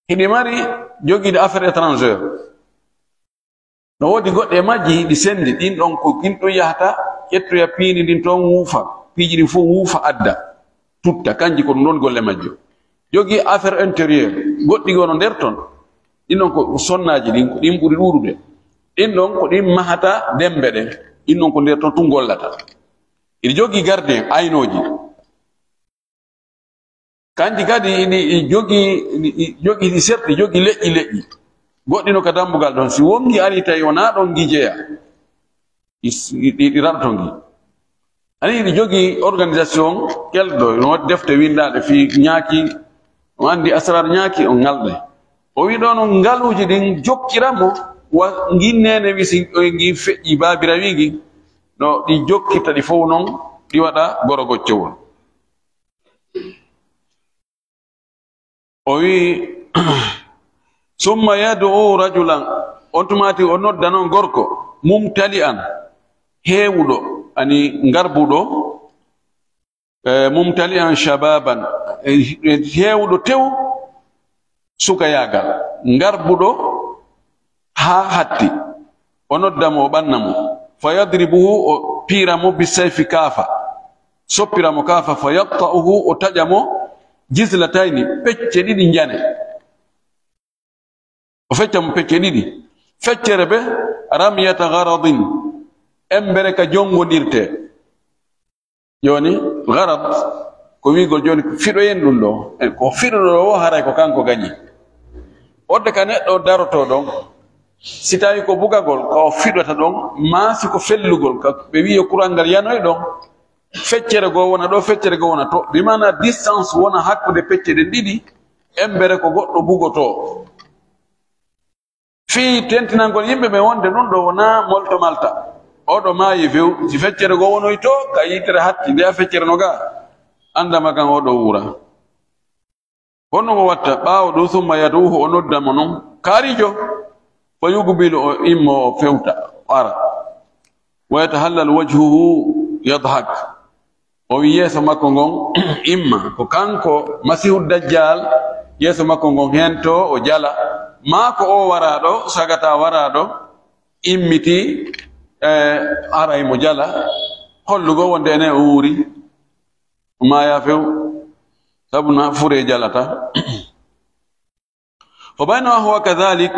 Hiɗi mari jogiiɗo affaire étrangère. No woodi goɗɗe majji ɗi sendi, ɗin ɗon ko ɗin ɗon yahata, ƴettoya piindi ndin toon wuufa, piiji ɗin fof wuufa adda, tutta, kanji ko ɗum ɗon golle majjo. Jogii affaire intérieure, goɗɗi gono nder toon, ɗin ɗon ko sonnaaji ɗin, ko ɗin ɓuri ɗuuɗude. Ɗin ɗon ko ɗin mahata dembe ɗen, ɗin ɗon ko nder toon tun gollata. Iɗi jogii gardien, aynooji. Kanji kadi iɗi, iɗi jogii, iɗi, iɗi jogii ɗi serti, jogii leƴƴi leƴƴi. Goɗɗi no ka dambugal ɗon. Si wongi ari tawi wonaa ɗon ngi jeya. Ɗi, ɗi, ɗi raɗoto ngi. Ani iɗi jogii organisation kelɗo, no waɗi defte winndaaɗe fii ñaaki, on anndi asrar ñaaki, on ŋalɗe. O wi ɗoo noon ngaluuji ɗin jokkira mo, wa ngin neene wi si ngi feƴƴi baabira wi ngi, no ɗi jokkirta ɗi fof noon, ɗi waɗa gorogoccowol. O wi'i, "Summa yad'u rajulan", on tumaati o nodda noon gorko, "mumtali'an", heewuɗo, ani ngarbuɗo, e, "mumtali'an shababan", e, e, heewuɗo tew sukayaagal, ngarbuɗo haa hatti. O nodda mo, o ɓanna mo. Fa yadribuhu, o piira mo, bisayfi kaafa. Soppira mo kaafa, fa yaqta'uhu, o taƴa mo, jizlatayni, pecce ɗiɗi njane. O fecca mo pecce ɗiɗi. Feccere be, ramyata gharadin, embere ka jongondirte. Jooni, gharad, ko wi'ugol jooni, fiɗoyen ɗum ɗo. E ko fiɗuɗo ɗo o, haray ko kanko gañi. Wonde ka neɗɗo darotoo ɗon, si tawi ko bugagol, ka o fiɗata ɗon, maa si ko fellugol, ka ɓe wi'i yo kural ngal yanoy ɗon, feccere goo wona ɗo, feccere goo wona to. Bi maana distance wona hakkunde pecce ɗen ɗiɗi, embere ko goɗɗo bugotoo. Fii tentinangol yimɓe ɓe wonde ɗum ɗo wonaa molto malta. Oo ɗo maayi few, si feccere goo wonoy to, ka yitere hatti, ndeya feccere no gaa. Anndama kan o ɗo wuura. Honno mo watta? Ɓaawo ɗum, summa yad'uhu, o nodda mo non, "Kaarijo!" Fa yuqbilu, o immo, o fewta, o ara. Wa yatahallal wajhuhu yadhak. O wi yeeso makko ngon imma, ko kanko Masiihu Dajjal, yeeso makko ngon hento, o jala. Maa ko o waraaɗo, sagata waraaɗo, immiti, e, aray mo jala, hollugo wonde ene o wuuri. Maaya few, sabu na fure jalata. Fa baynama huwa kadhalik,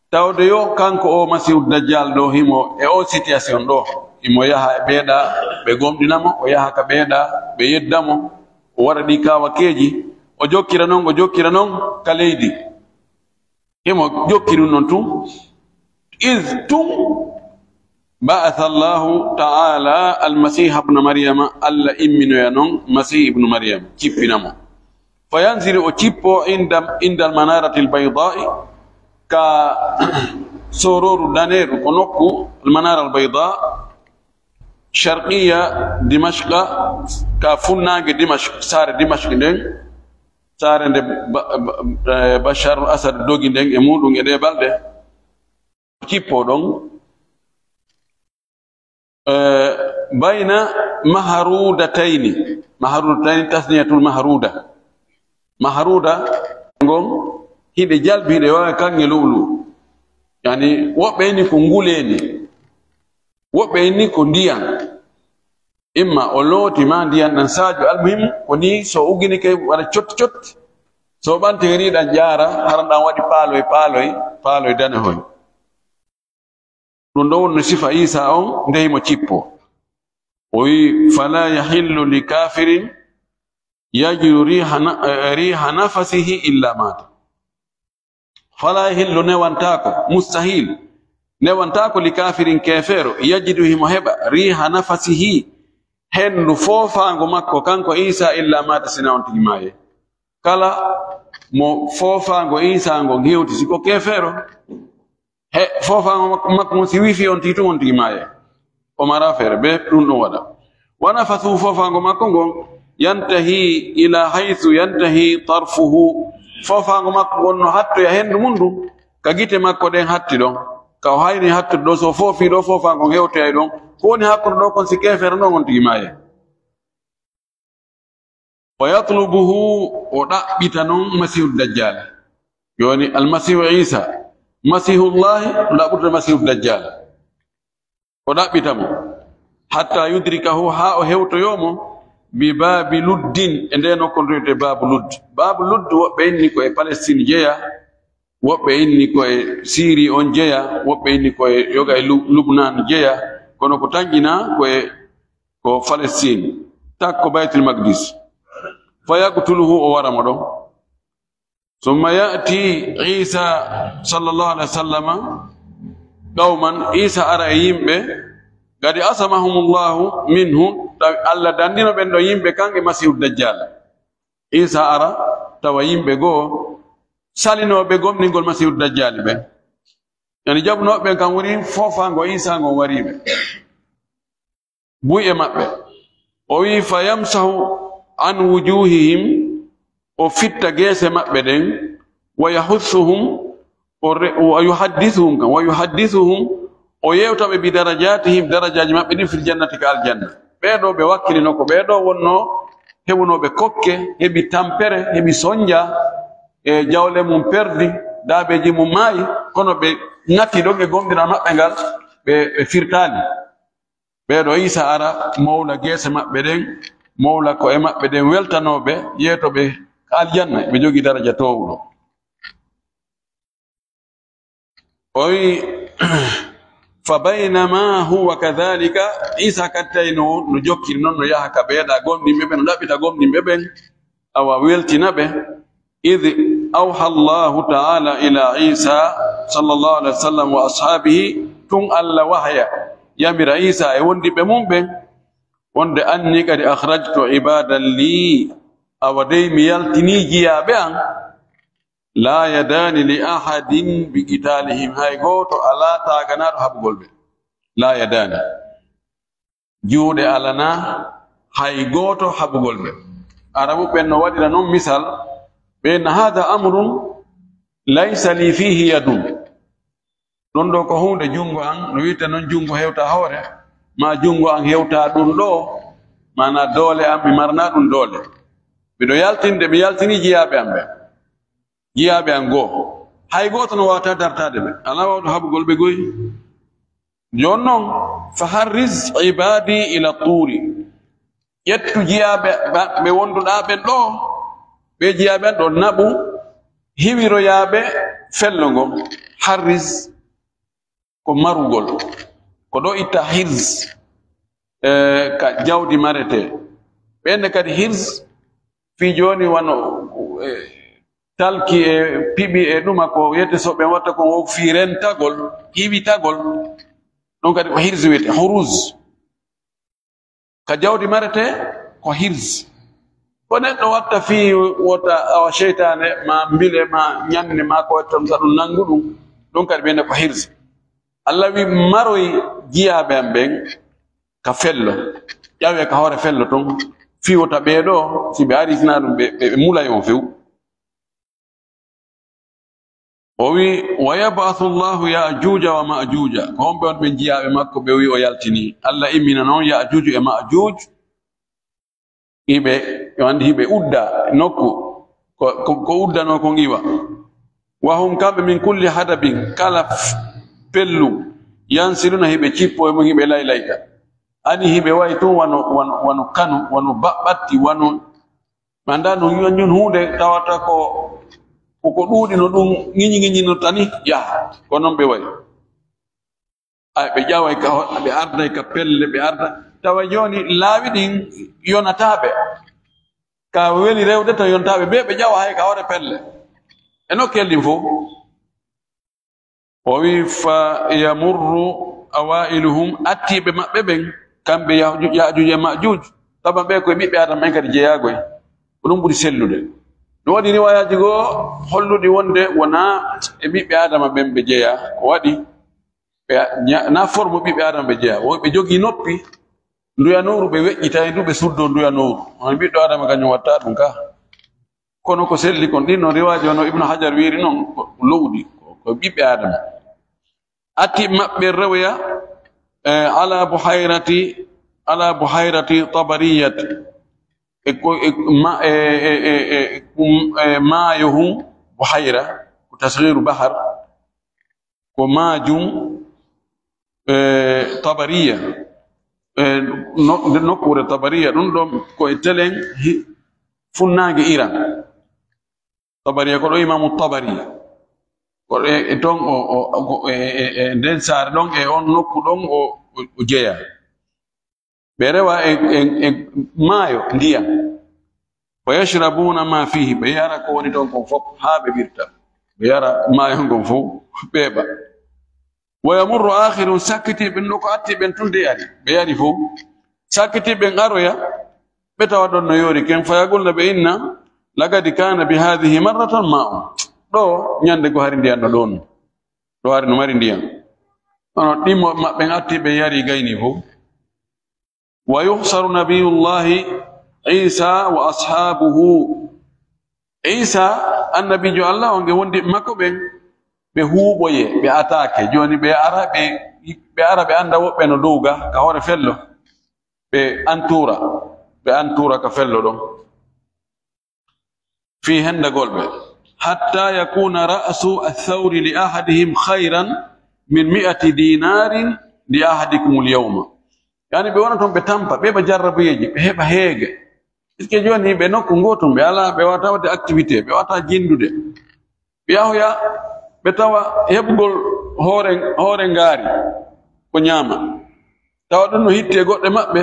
tawde yo kanko o Masiihu Dajjal ɗo, himo e o situation ɗo, himo yaha e ɓeeɗa, ɓe gomɗina mo, o yaha ka ɓeeɗa, ɓe yedda mo, o waɗa ɗi kawakeeji, o jokkira non, o jokkira non ka leydi. Himo jokki ɗum non tun. Iz tun ba'atha Allahu ta'ala al-Masiha ibn Maryama, Allah imminoya non Masiihu ibn Maryam, cippina mo. Fa yanzilu, o cippo inda, inda al-manaratil bayda'i, ka sororu daneru, ko nokku al-manara al-bayda, sharqiya Dimashqa, ka funnaange Dimashq, saare Dimashq nden, saare nde ba, ba, eh, Bashar al-Asad dogi nden e muɗum e ɗe balɗe. Cippo ɗon, eh, bayna maharudatayni. Maharudatayni, tasniyatul maharuda. Maharuda ngon, hiɗe jalbi, hiɗe wawa kanŋe lu'lu. Yani, woɓɓe inni ko nguleeni, woɓɓe inni ko ndiyan. Imma o looti ma ndiyan ɗan saaju, almuhim, ko ni so uginike waɗa cotti cotti. So ɓanti heri ɗan ƴaara, haran ɗan waɗi paaloy, paaloy, paaloy danehoy. Ɗum ɗo woni sifa Isa on, nde himo cippo. O wi, "Fala yahillu li kafirin yajidu riha na-, eh, riha nafasihi illa mata." Fala yahillu, newantaako, mustahil. Newantaako li kafirin, keefeero, yajidu, himo heɓa, riha nafasihi, hendu foofaango makko, kanko Isa, illa mata, sina on tigi maaye. Kala mo foofaango Isa ngon hewti, si ko keefeero, he, foofaango makko, makko ngon si wifi on tigi tun, on tigi maaye. O mara feere, be ɗum ɗum waɗa. Wa nafasu, foofaango makko ngon, yantahi ila haythu yantahi tarfuhu. Foofaango makko ngon no hattoya hendu mum ndun, ka gite makko ɗen hatti ɗon. Ka o hayni hattude ɗo, so foofi ɗo, foofaango ngon hewtoyay ɗon. Ko woni hakkunde ɗo kon, si keefeero non, on tigi maaye. Wa yatlubuhu, o ɗaɓɓita non Masiihu Dajjal. Yoni Almasiihu Isa, Masiihullahi, o ɗaɓɓude Masiihu Dajjal. O ɗaɓɓita mo. Hatta yudrikahu, haa o hewtoyo mo, bi baabi Luddin, e nde nokko nde wiyetee baabu Ludd. Baabu Ludd, woɓɓe inni ko e Palestine jeya, woɓɓe inni ko e Siri on jeya, woɓɓe inni ko e yoga e Lu-, Lubnan jeya, kono ko tanƴina ko e, ko Palestine, takko Baytul Maqdis. Fa yaqtuluhu, o wara mo ɗon. Summa ya'ti Isa sallallahu alaihi wasallama qauman, Isa ara e yimɓe, qad asamahumullahu minhu, tawi Allah dandino ɓen ɗo yimɓe kan e Masiihu Dajjal. Isa ara tawa yimɓe goo salinooɓe gomɗingol Masiihu Dajjal ɓen. Yani jaɓunooɓe ɓen kan woni foofaango Isa ngon wariiɓe. Buy e maɓɓe. O wi'i, "Fa yamsahu an wujuhihim," o fitta geese maɓɓe ɗen, "wa yahussuhum," o re-, "wa yuhaddithuhum," kan, "wa yuhaddithuhum," o yewta ɓe, "bi darajatihim," darajaaji maɓɓe ɗin, "fil jannati," ka aljanna. Ɓee ɗoo ɓe wakkilino ko ɓee ɗoo wonnoo, heɓunooɓe kokke, heɓi tampere, heɓi sonja, e jawle mum perdi, daabeeji mum maayi, kono ɓe ŋati ɗon e gomɗinal maɓɓe ngal, ɓe, ɓe firtaali. Ɓee ɗoo Isa ara, mowla geese maɓɓe ɗen, mowla ko'e maɓɓe ɗen, weltanoo ɓe, yeeto ɓe ka aljanna, ɓe jogii daraja toowuɗo. O wi'i, "Fa baynama huwa kadhalika," Isa kadi tawi no, no jokkiri non, no yaha ka ɓeeɗa gomɗinɓe ɓen, no ɗaɓɓita gomɗinɓe ɓen, awa weltina ɓe. "Idh awha Allahu ta'ala ila Isa sallallahu alaihi wasallam wa ashabihi," tun Allah wahaya, yamira Isa e wondiɓɓe mum ɓen, wonde, "Anni qad akhrajtu ibadan li," awa dey mi yaltini jiyaaɓe an, "la yadani li ahadin bi qitalihim," hay gooto alaa taaganaaɗo haɓugol ɓe. "La yadani." Juuɗe alanaa, hay gooto haɓugol ɓe. Arabu ɓen no waɗira non misal, ɓe na hada amrun laysa li fihi yadun. Ɗun ɗoo ko huunde junngo an, no wi'ete non junngo hewta hoore, maa junngo an hewta ɗun ɗoo, maanaa doole an, mi marnaa ɗun doole. Miɗo yaltinde, mi yaltini jiyaaɓe an ɓen. Jiyaaɓe an goo, hay gooto no waawataa dartaade ɓe. Alaa waawɗo haɓugol ɓe goy. Jooni non, fa harriz ibaadi ila tuuri. Ƴettu jiyaaɓe ɓe wonduɗaa ɓen ɗoo, ɓee jiyaaɓe an ɗoo, naɓu, hiwiroyaa ɓe fello ngon. Harriz ko marugol. Ko ɗoo itta hirz, eh, ka jawdi maretee. Ɓen ne kadi hirz, fii jooni wano, eh, talki e piɓi e ɗuma ko wi'ete so ɓe watta kon wo fii rentagol, hiwitagol. Ɗun kadi ko hirz wi'ete, huruz. Ka jawdi maretee ko hirz. Ko neɗɗo watta fii wota awa seytaane, maa mbile, maa ɲanne, maa ko watta ɗun, sa ɗun nangu ɗun, ɗun kadi ɓe ne ko hirz. Alla wi'i maroy jiyaaɓe an ɓen ka fello. Ƴawee ka hoore fello ton, fii wota ɓee ɗoo, si ɓe arii sinaa ɗun, ɓe, ɓe, ɓe mulay on few. O wi'i, wa yab'athu Allahu Ya'juuja wa Ma'juuja. Ko homɓe on ɓen jiyaaɓe makko ɓe o wi'i o yaltini? Alla immina non Ya'juuju e Ma'juuj. Hiɓe, yo anndi hiɓe udda nokku, ko, ko, ko uddanoo kon iwa. Wa hum, kamɓe, min kulli hadabin, kala f-, pellu, yansiluna, hiɓe cippoo e mun, hiɓe laylayta. Ani hiɓe wayi tun wano, wano, wano kanu, wano baɓɓatti, wano, mi anndaa no ñun, ñun huunde tawata ko, ko, ko ɗuuɗi no ɗun ŋiñi-ŋiñi no tani yaha. Ko non ɓe wayi. Ay, ɓe ƴaway ka ho-, ɓe arday ka pelle, ɓe arda. Tawa jooni laawi ɗin yonataa ɓe. Ka weli rewde to yonataa ɓe, ɓe, ɓe ƴawa hay ka hoore pelle. E nokkeeli ɗin fow. O wi'i, fa yamurru awailuhum, attiiɓe maɓɓe ɓen, kamɓe Ya'ju-, Ya'juuj e Ma'juuj. Tawa ɓe ko e ɓiɓɓe Aadama ɓen kadi jeyaagoy. Ko ɗun ɓuri sellude. No waɗi riwaayaaji goo holluɗi wonde wonaa e ɓiɓɓe Aadama ɓen ɓe jeyaa. Ko waɗi? Ɓe a-, ña-, na forme ɓiɓɓe Aadama ɓe jeyaa. Wo ɓe jogii noppi, nduyanooru ɓe weƴƴitay ndu, ɓe suddoo nduyanooru. Hono ɓiɗɗo Aadama kañun watta ɗun ka. Kono ko selli kon, ɗin non riwaaji, hono Ibnu Hajar wiiri non, ko lowdi, ko, ko ɓiɓɓe Aadama. Atti maɓɓe rewoya, eh, ala buhayrati, ala buhayrati Tabariyat. E ko, e ma-, e, e, e, e, um, e maayo hun, Buhayra, ko tasghiru bahar. Ko maajum, eh, Tabariya, eh, no-, nde nokkuure Tabariya, ɗun ɗon ko e telen hi-, funnaange Iran. Tabariya ko ɗo Imaamu Tabari. Ko e, e ton o, o, o, ko e, e, e nden saare ɗon, e on nokku ɗon o, o, o jeyaa. Ɓe rewa e, e, e maayo, ndiyan. Wa yashrabuna ma fihi, ɓe yara ko woni ton kon fof, haa ɓe ɓirta. Ɓe yara maayo ngon fof, ɓeeɓa. Wa yamurru akhirun, sakkitiiɓe ɓen ɗo ko atti ɓen tun de yari. Ɓe yari fof. Sakkitiiɓe ɓen aroya, ɓe tawa ɗon no yoori ken, fa yaqulna, ɓe inna, laqad kana bi hadhihi marratan ma'un. Ɗo, ñande go hari ndiyan no ɗon. Ɗo hari no mari ndiyan. Kono ɗimmo maɓɓe atti ɓe yari gayni fof. Wa yuhsaru nabiyullahi Isa wa ashabuhu. Isa, annabiijo Allah on, e wondiɓɓe makko ɓen, ɓe huuɓoye, ɓe attaqué. Jooni ɓe ara, ɓe, ɓe ara, ɓe annda woɓɓe no dow ga, ka hoore fello. Ɓe entoura, ɓe entoura ka fello ɗon. Fii hendagol ɓe. Hatta yakuna ra'su ath-thawri li ahadihim khayran min mi'ati dinarin li ahadikum al-yawma. Yani ɓe wona ton ɓe tampa, ɓe ɓa jarrabuyeeji, ɓe heɓa heege. Puisque jooni ɓe nokku ngootum, ɓe alaa, ɓe wata waɗde activité, ɓe wata jinndude. Ɓe yahoya, ɓe tawa heɓugol hoore, hoore ngaari ko ñaama. Tawa ɗum no hitti e goɗɗe maɓɓe,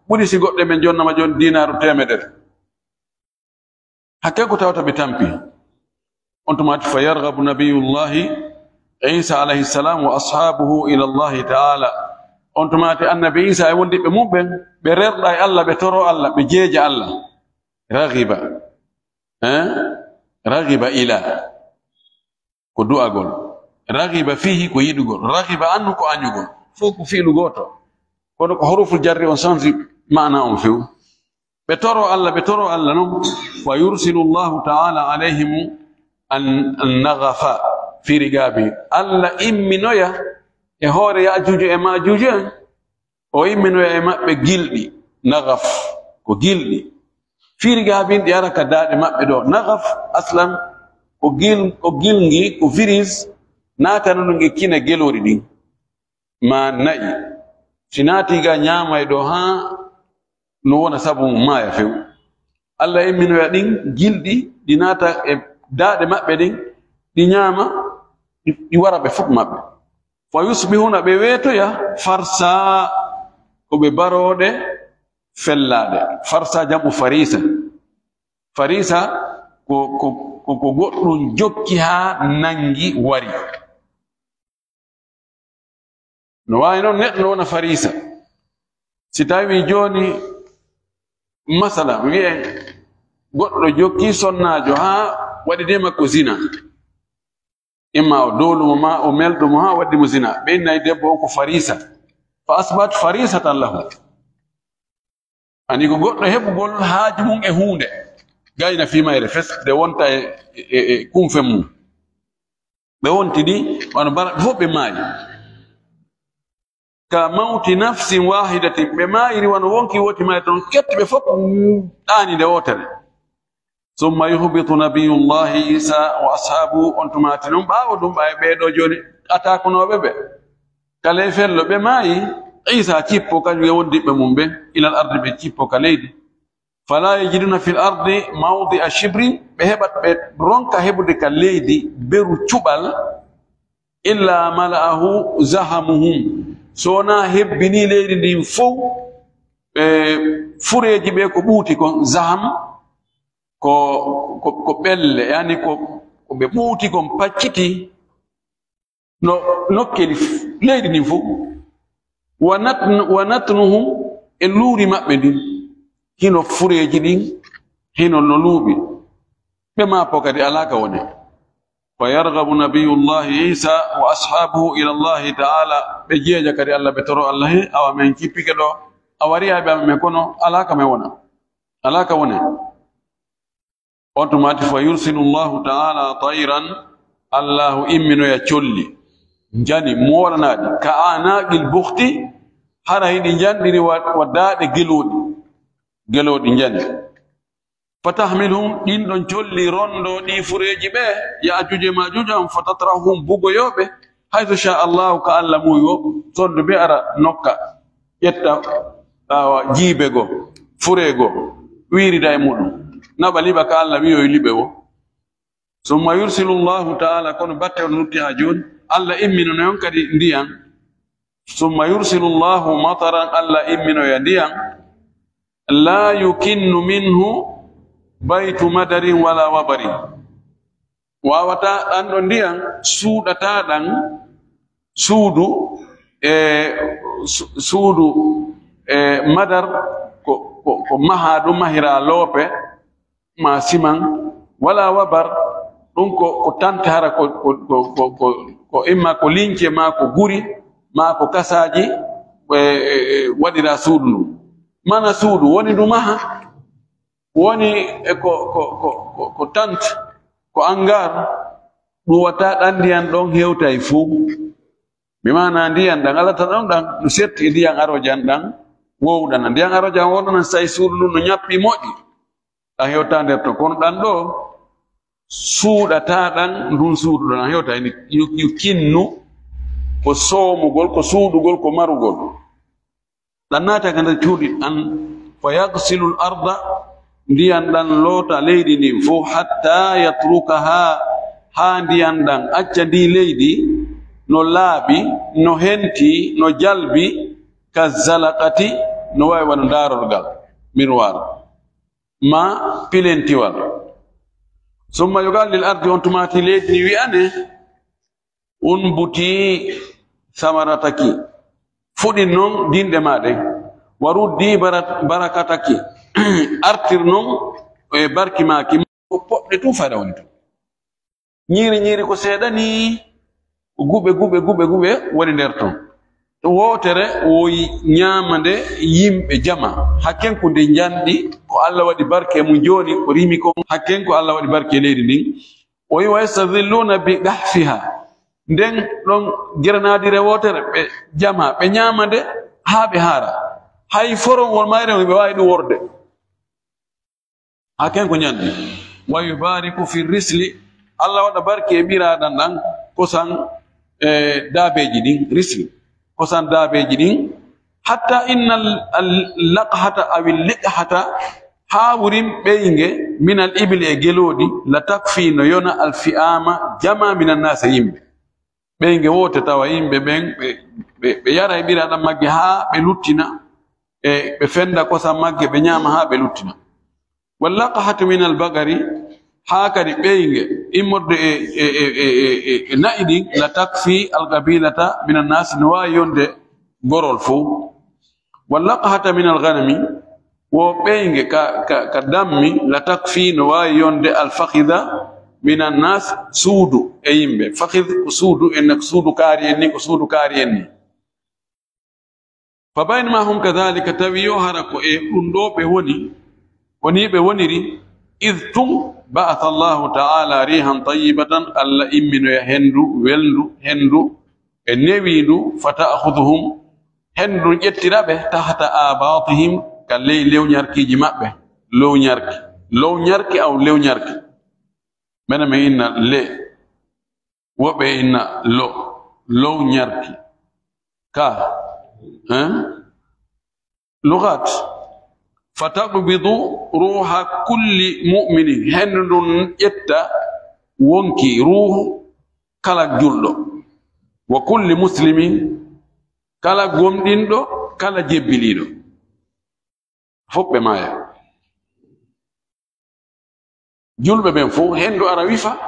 ɓuri si goɗɗe men jonnama jooni dinaaru teemedere. Hakke ko tawata ɓe tampi. On tumaati, fa yarghabu nabiyullahi Isa alayhi salam wa ashabuhu ila Allahi ta'ala. On tumaati annabi Isa e wondiɓɓe mum ɓen, ɓe rerɗa e Allah, ɓe toro Allah, ɓe jeeja Allah. Raghiba. Hein? Raghiba ila. Ko du'agol. Raghiba fihi ko yiɗugol. Raghiba anhu ko añugol. Fof ko fi'lu gooto. Kono ko huruful jarri on sansi maana on few. Ɓe toro Allah, ɓe toro Allah non, wa yursilu Allahu ta'ala alayhim an, an nagafa fi rigabi. Allah imminoya e hoore Ya'juuju e Ma'juuju en, o imminoya e maɓɓe gilɗi, nagaf, ko gilɗi. Fi rigabin ɗi ara ka daaɗe maɓɓe ɗo. Nagaf, aslan, ko gil-, ko gilngi, ko virus, naatano ɗum e kine gelooɗi ɗin, ma na'i. Si naati ga ñaamay ɗo haa no wona sabu mum maaya few. Allah imminoya ɗin gilɗi, ɗi naata e daaɗe maɓɓe ɗin, ɗi ñaama, ɗi, ɗi wara ɓe fof maɓɓe. Fa yusbihuna, ɓe weetoya farsa, ko ɓe barooɗe fellaaɗe. Farsa jam'u farisa. Farisa ko, ko, ko, ko goɗɗum jokki haa nangi wari. No waawi noon neɗɗo no wona farisa. Si tawi jooni, masala, wi'en goɗɗo jokki sonnaajo haa waɗi de makko zina. Imma o dowlu mo, ma o melɗo mo haa waddi mo zina. Ɓe innay debbo on ko farisa. Fa asbahat farisatan lahu. Ani ko goɗɗo heɓugol haaju mum e huunde. Gayna fii mayre fes, nde wonta e, e, e kumfe mum. Ɓe wonti ɗi, wano bara, ɓe fof ɓe maayi. Ka mawti nafsin wahidatin, ɓe maayiri wano wonki woti maayde ton, ketti ɓe fof ɗaani nde wootere. Summa yuhbitu nabiyullahi Isa wa ashabuhu, on tumaati non ɓaawo ɗum ɓay ɓee ɗo jooni atakunooɓe ɓe. Ka ley fello ɓe maayi, Isa cippo kañum e wondiɓɓe mum ɓe, ilal ardi ɓe cippo ka leydi. Fala yajiduna fil ardi mawdi'a shibri, ɓe heɓat ɓe ronka heɓude ka leydi beru cuɓal, illa mala'ahu zahamuhum, so wonaa hebbini leydi ndin fow, e fureeji ɓe ko ɓuuti kon, zaham ko, ko, ko ɓelle, yani ko, ko ɓe ɓuuti kon pacciti, no nokkeli f-, leydi ndin fow. Wa natn-, wa natnuhum, e luuri maɓɓe ndin, hino fureeji ɗin, hino no luuɓi. Ɓe maapo kadi alaa ka wone. Fa yarghabu nabiyullahi Isa wa ashabuhu ila Allahi ta'ala, ɓe jeeja kadi Allah, ɓe toro Allah he, awa men cippike ɗo, a wari ayɓe amen, kono alaa ka men wona. Alaa ka wone. On tuma ti, fa yursilu Allahu ta'ala tayran, Allahu imminoya colli, njani, moolanaaɗi, ka anaqil bukhti, hara hiɗi njanɗiri wa, wa daaɗe gelooɗi, gelooɗi njani. Fa tahmilhum, ɗin ɗon colli rondo ɗi fureeji ɓe, Ya'juuj e Ma'juuj on, fa tatrahum, bugoyooɓe, haythu sha Allahu, ka Allah muuyi o, sondu be ara nokka, ƴetta, awa, jiibe go, fure go, wiirida e muɗum. Naɓa liɓa ka Allah wi'oyi liɓe wo. Summa yursilu Allahu ta'ala, kono batte on lutti haa jooni, Allah imminono on kadi ndiyan. Summa yursilu Allahu mataran, Allah imminoya ndiyan. La yukinnu minhu baytu madarin wala wabarin. Waawataa ɗan ɗon ndiyan, suuɗataa ɗan suudu, e su-, suudu, e madar ko, ko, ko mahaa ɗum, mahiraa loope, ma siman, wala wabar, ɗum ko, ko tante hara ko, ko, ko, ko, ko, ko imma ko lince, ma ko guri, ma ko kasaaji, e, e, e, waɗira suudu ndu. Mana suudu woni ndu maha, woni e ko, ko, ko, ko, ko tante, ko angar, ɗum wata ɗan ndiyan ɗon hewtay fow. Bi maana ndiyan ɗan alata ɗon ɗan, no setti e ndiyan arojan ɗan, wowɗana. Ndiyan arojan wowɗana, say suudu ndun no ñappi moƴƴi. Ɗan hewta nder ton. Kono ɗan ɗo, suuɗata ɗan, ndun suudu ɗon, a hewta ni, yu, yu kinnu, ko soomugol, ko suuɗugol, ko marugol. Ɗan naata ka nder cuuɗi ɗan, fa yagsilul arda, ndiyan ɗan loota leydi ndin fow, hatta yatrukaha, haa ndiyan ɗan acca ndi leydi, no laaɓi, no henti, no jalbi, ka zalaqati, no wayi wano daarorgal, mirwar. Ma pilentiwal. Summa yuqal lil ardi, on tumaati leydi ni wi'ane, unbuti samarataki, fuɗin non dinɗe ma ɗen, wa ruddi barat-, barakataki, artir non e barki maaki, ko poɗɗe tun fayda woni tun. Ñiiri, ñiiri ko seeɗa ni, guɓe, guɓe, guɓe, guɓe woni nder ton. Wootere woyi ñaamande yimɓe jama. Hakken ko nde njanɗi, ko Allah waɗi barke mum jooni, ko rimi kon. Hakken ko Allah waɗi barke leydi ndin. O wi, "Wa yastadhilluna bi qahfiha." Nden ɗon grenadire wootere, ɓe jama, ɓe ñaama nde haa ɓe haara. Hay foron won mayre on, ɓe waawi ɗum worde. Haa ken ko ñanndi. "Wa yubariku fi risli." Allah waɗa barke e ɓiraaɗam ɗam, kosan, e daabeeji ɗin, risli. Kosan daabeeji ɗin. "Hatta inna al-, al-, laqhata aw al-liqhata," haa wurin ɓeynge, "min al-ibli," e gelooɗi, "la takfi," no yona, "al-fi'ama," jama, "min an-nas," e yimɓe. Ɓeynge woote tawa yimɓe ɓen, ɓe, ɓe, ɓe yara e ɓiraaɗam magge haa ɓe luttina, e ɓe fenda kosan magge, ɓe ñaama haa ɓe luttina. "Wal-laqhatu min al-baqari," haa kadi ɓeynge immorde e, e, e na'i ɗin, "la takfi al-qabilata min an-nas," no waawi yonde gorol fow. "Wal-laqhata min al-ghanami," wo ɓeynge ka, ka, ka dammi, "la takfi," no waawi yonde, "al-fakhidha min an-nas," suudu e yimɓe. Fakhidh ko suudu, en ko suudu kaari en ni, ko suudu kaari en ni. "Fa baynama hum kadhalika," tawi yo hara ko e ɗum ɗo ɓe woni, woni ɓe woniri, "idh," tun, "ba'atha Allahu ta'ala rihan tayyibatan," Allah imminoya hendu welndu, hendu e newindu, "fa ta'khudhuhum," hendu ƴettira ɓe, "tahta abatihim," ka ley lewñarkiiji maɓɓe, lowñarki, lowñarki aw lewñarki. Menen men inna le, woɓɓe inna lo, lowñarki. Ka, hein? Lugat. "Fa taqbidu ruha kulli mu'minin," hendu ndun ƴetta wonki, ruhu kala julɗo. "Wa kulli muslimin," kala gomɗinɗo, kala jebbiliiɗo. Fof ɓe maaya. Julɓe ɓen fof, hendu ara wifa,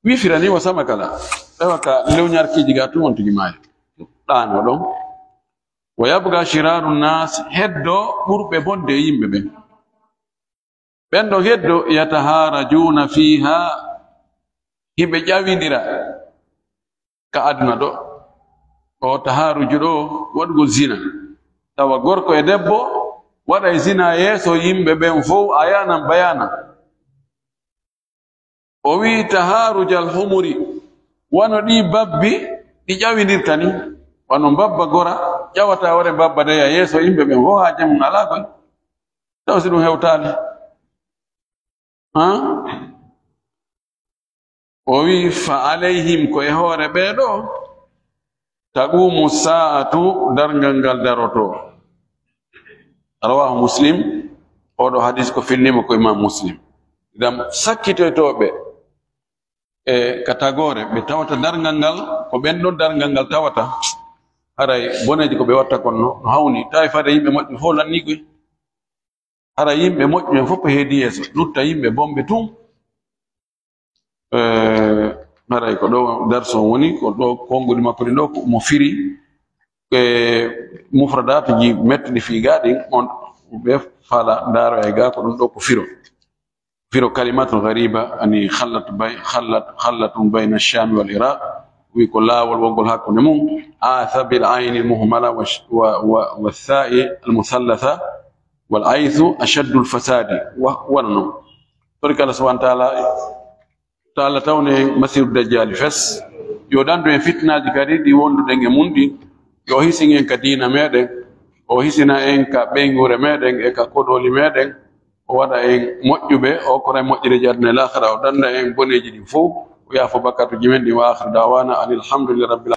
wifira ni wa sama kala. Tawa ka lewñarkiiji ga tun on tigi maaya. Ɗaano ɗon. "Wa yabqa shiraru nas," heddo ɓurɓe bonde e yimɓe ɓen. Ɓen ɗon heddo, "yataharajuna fiha," hiɓe ƴawindira ka aduna ɗo. O taharuju ɗo, waɗugol zina. Tawa gorko e debbo waɗa e zina yeeso yimɓe ɓen fow, ayanan bayana. O wi, "Taharujal humuri," wano ɗi babbi ɗi ƴawindirta ni. Wano babba gora ƴawata wore babba deya yeeso yimɓe ɓen fow, haa jamun alaa koy. Taw si ɗum hewtaali. Han? O wi, "Fa alayhim," ko e hoore ɓee ɗo, "taqumu saa'atu," darngal ngal daroto. Rawahu Muslim, oɗo hadis ko fillima ko Imam Muslim. Ngam sakkitoytooɓe e ka tagoore, ɓe tawata darngal ngal, ko ɓen ɗon darngal ngal tawata. Haray boneeji ko ɓe watta kon no, no hawni. Tawi fade yimɓe moƴƴi fof lanni koy. Hara yimɓe moƴƴuɓe fof ko heedi yeeso, lutta yimɓe bonɓe tun. Eh, haray ko ɗo darso on woni, ko ɗo konguɗi makko ɗin ɗo, ko mo firi, eh, mufradaatuji mettuɗi fii gaa ɗin, on ɓe faala ndaaro e gaa ko ɗum ɗo ko firo. Firo kalimatun ghariba, ani khallat bay-, khallat, khallatun bayna Shami wal Iraq, wi ko laawol wonngol hakkunde mum, aatha bil ayni muhmala wa sh-, wa, wa, wa tha'i al muthallatha, wal aythu ashaddul fasadi, wa, wano non. Torki Allah subhanahu wa ta'ala, ta'ala tawne en masiihu dajjali fes. Yo dandu en fitnaaji kadi ɗi wonduɗen e mun ɗin. Yo hisin en ka diina meɗen. O hisina en ka ɓeynguure meɗen e ka koɗoli meɗen. O waɗa en moƴƴuɓe, o okora en moƴƴereeji aduna e laakhira, o danda en boneeji ɗin fow. O yaafo bakkatuuji men ɗin. Wa akhiru da'wana anil hamdulillahi rabbil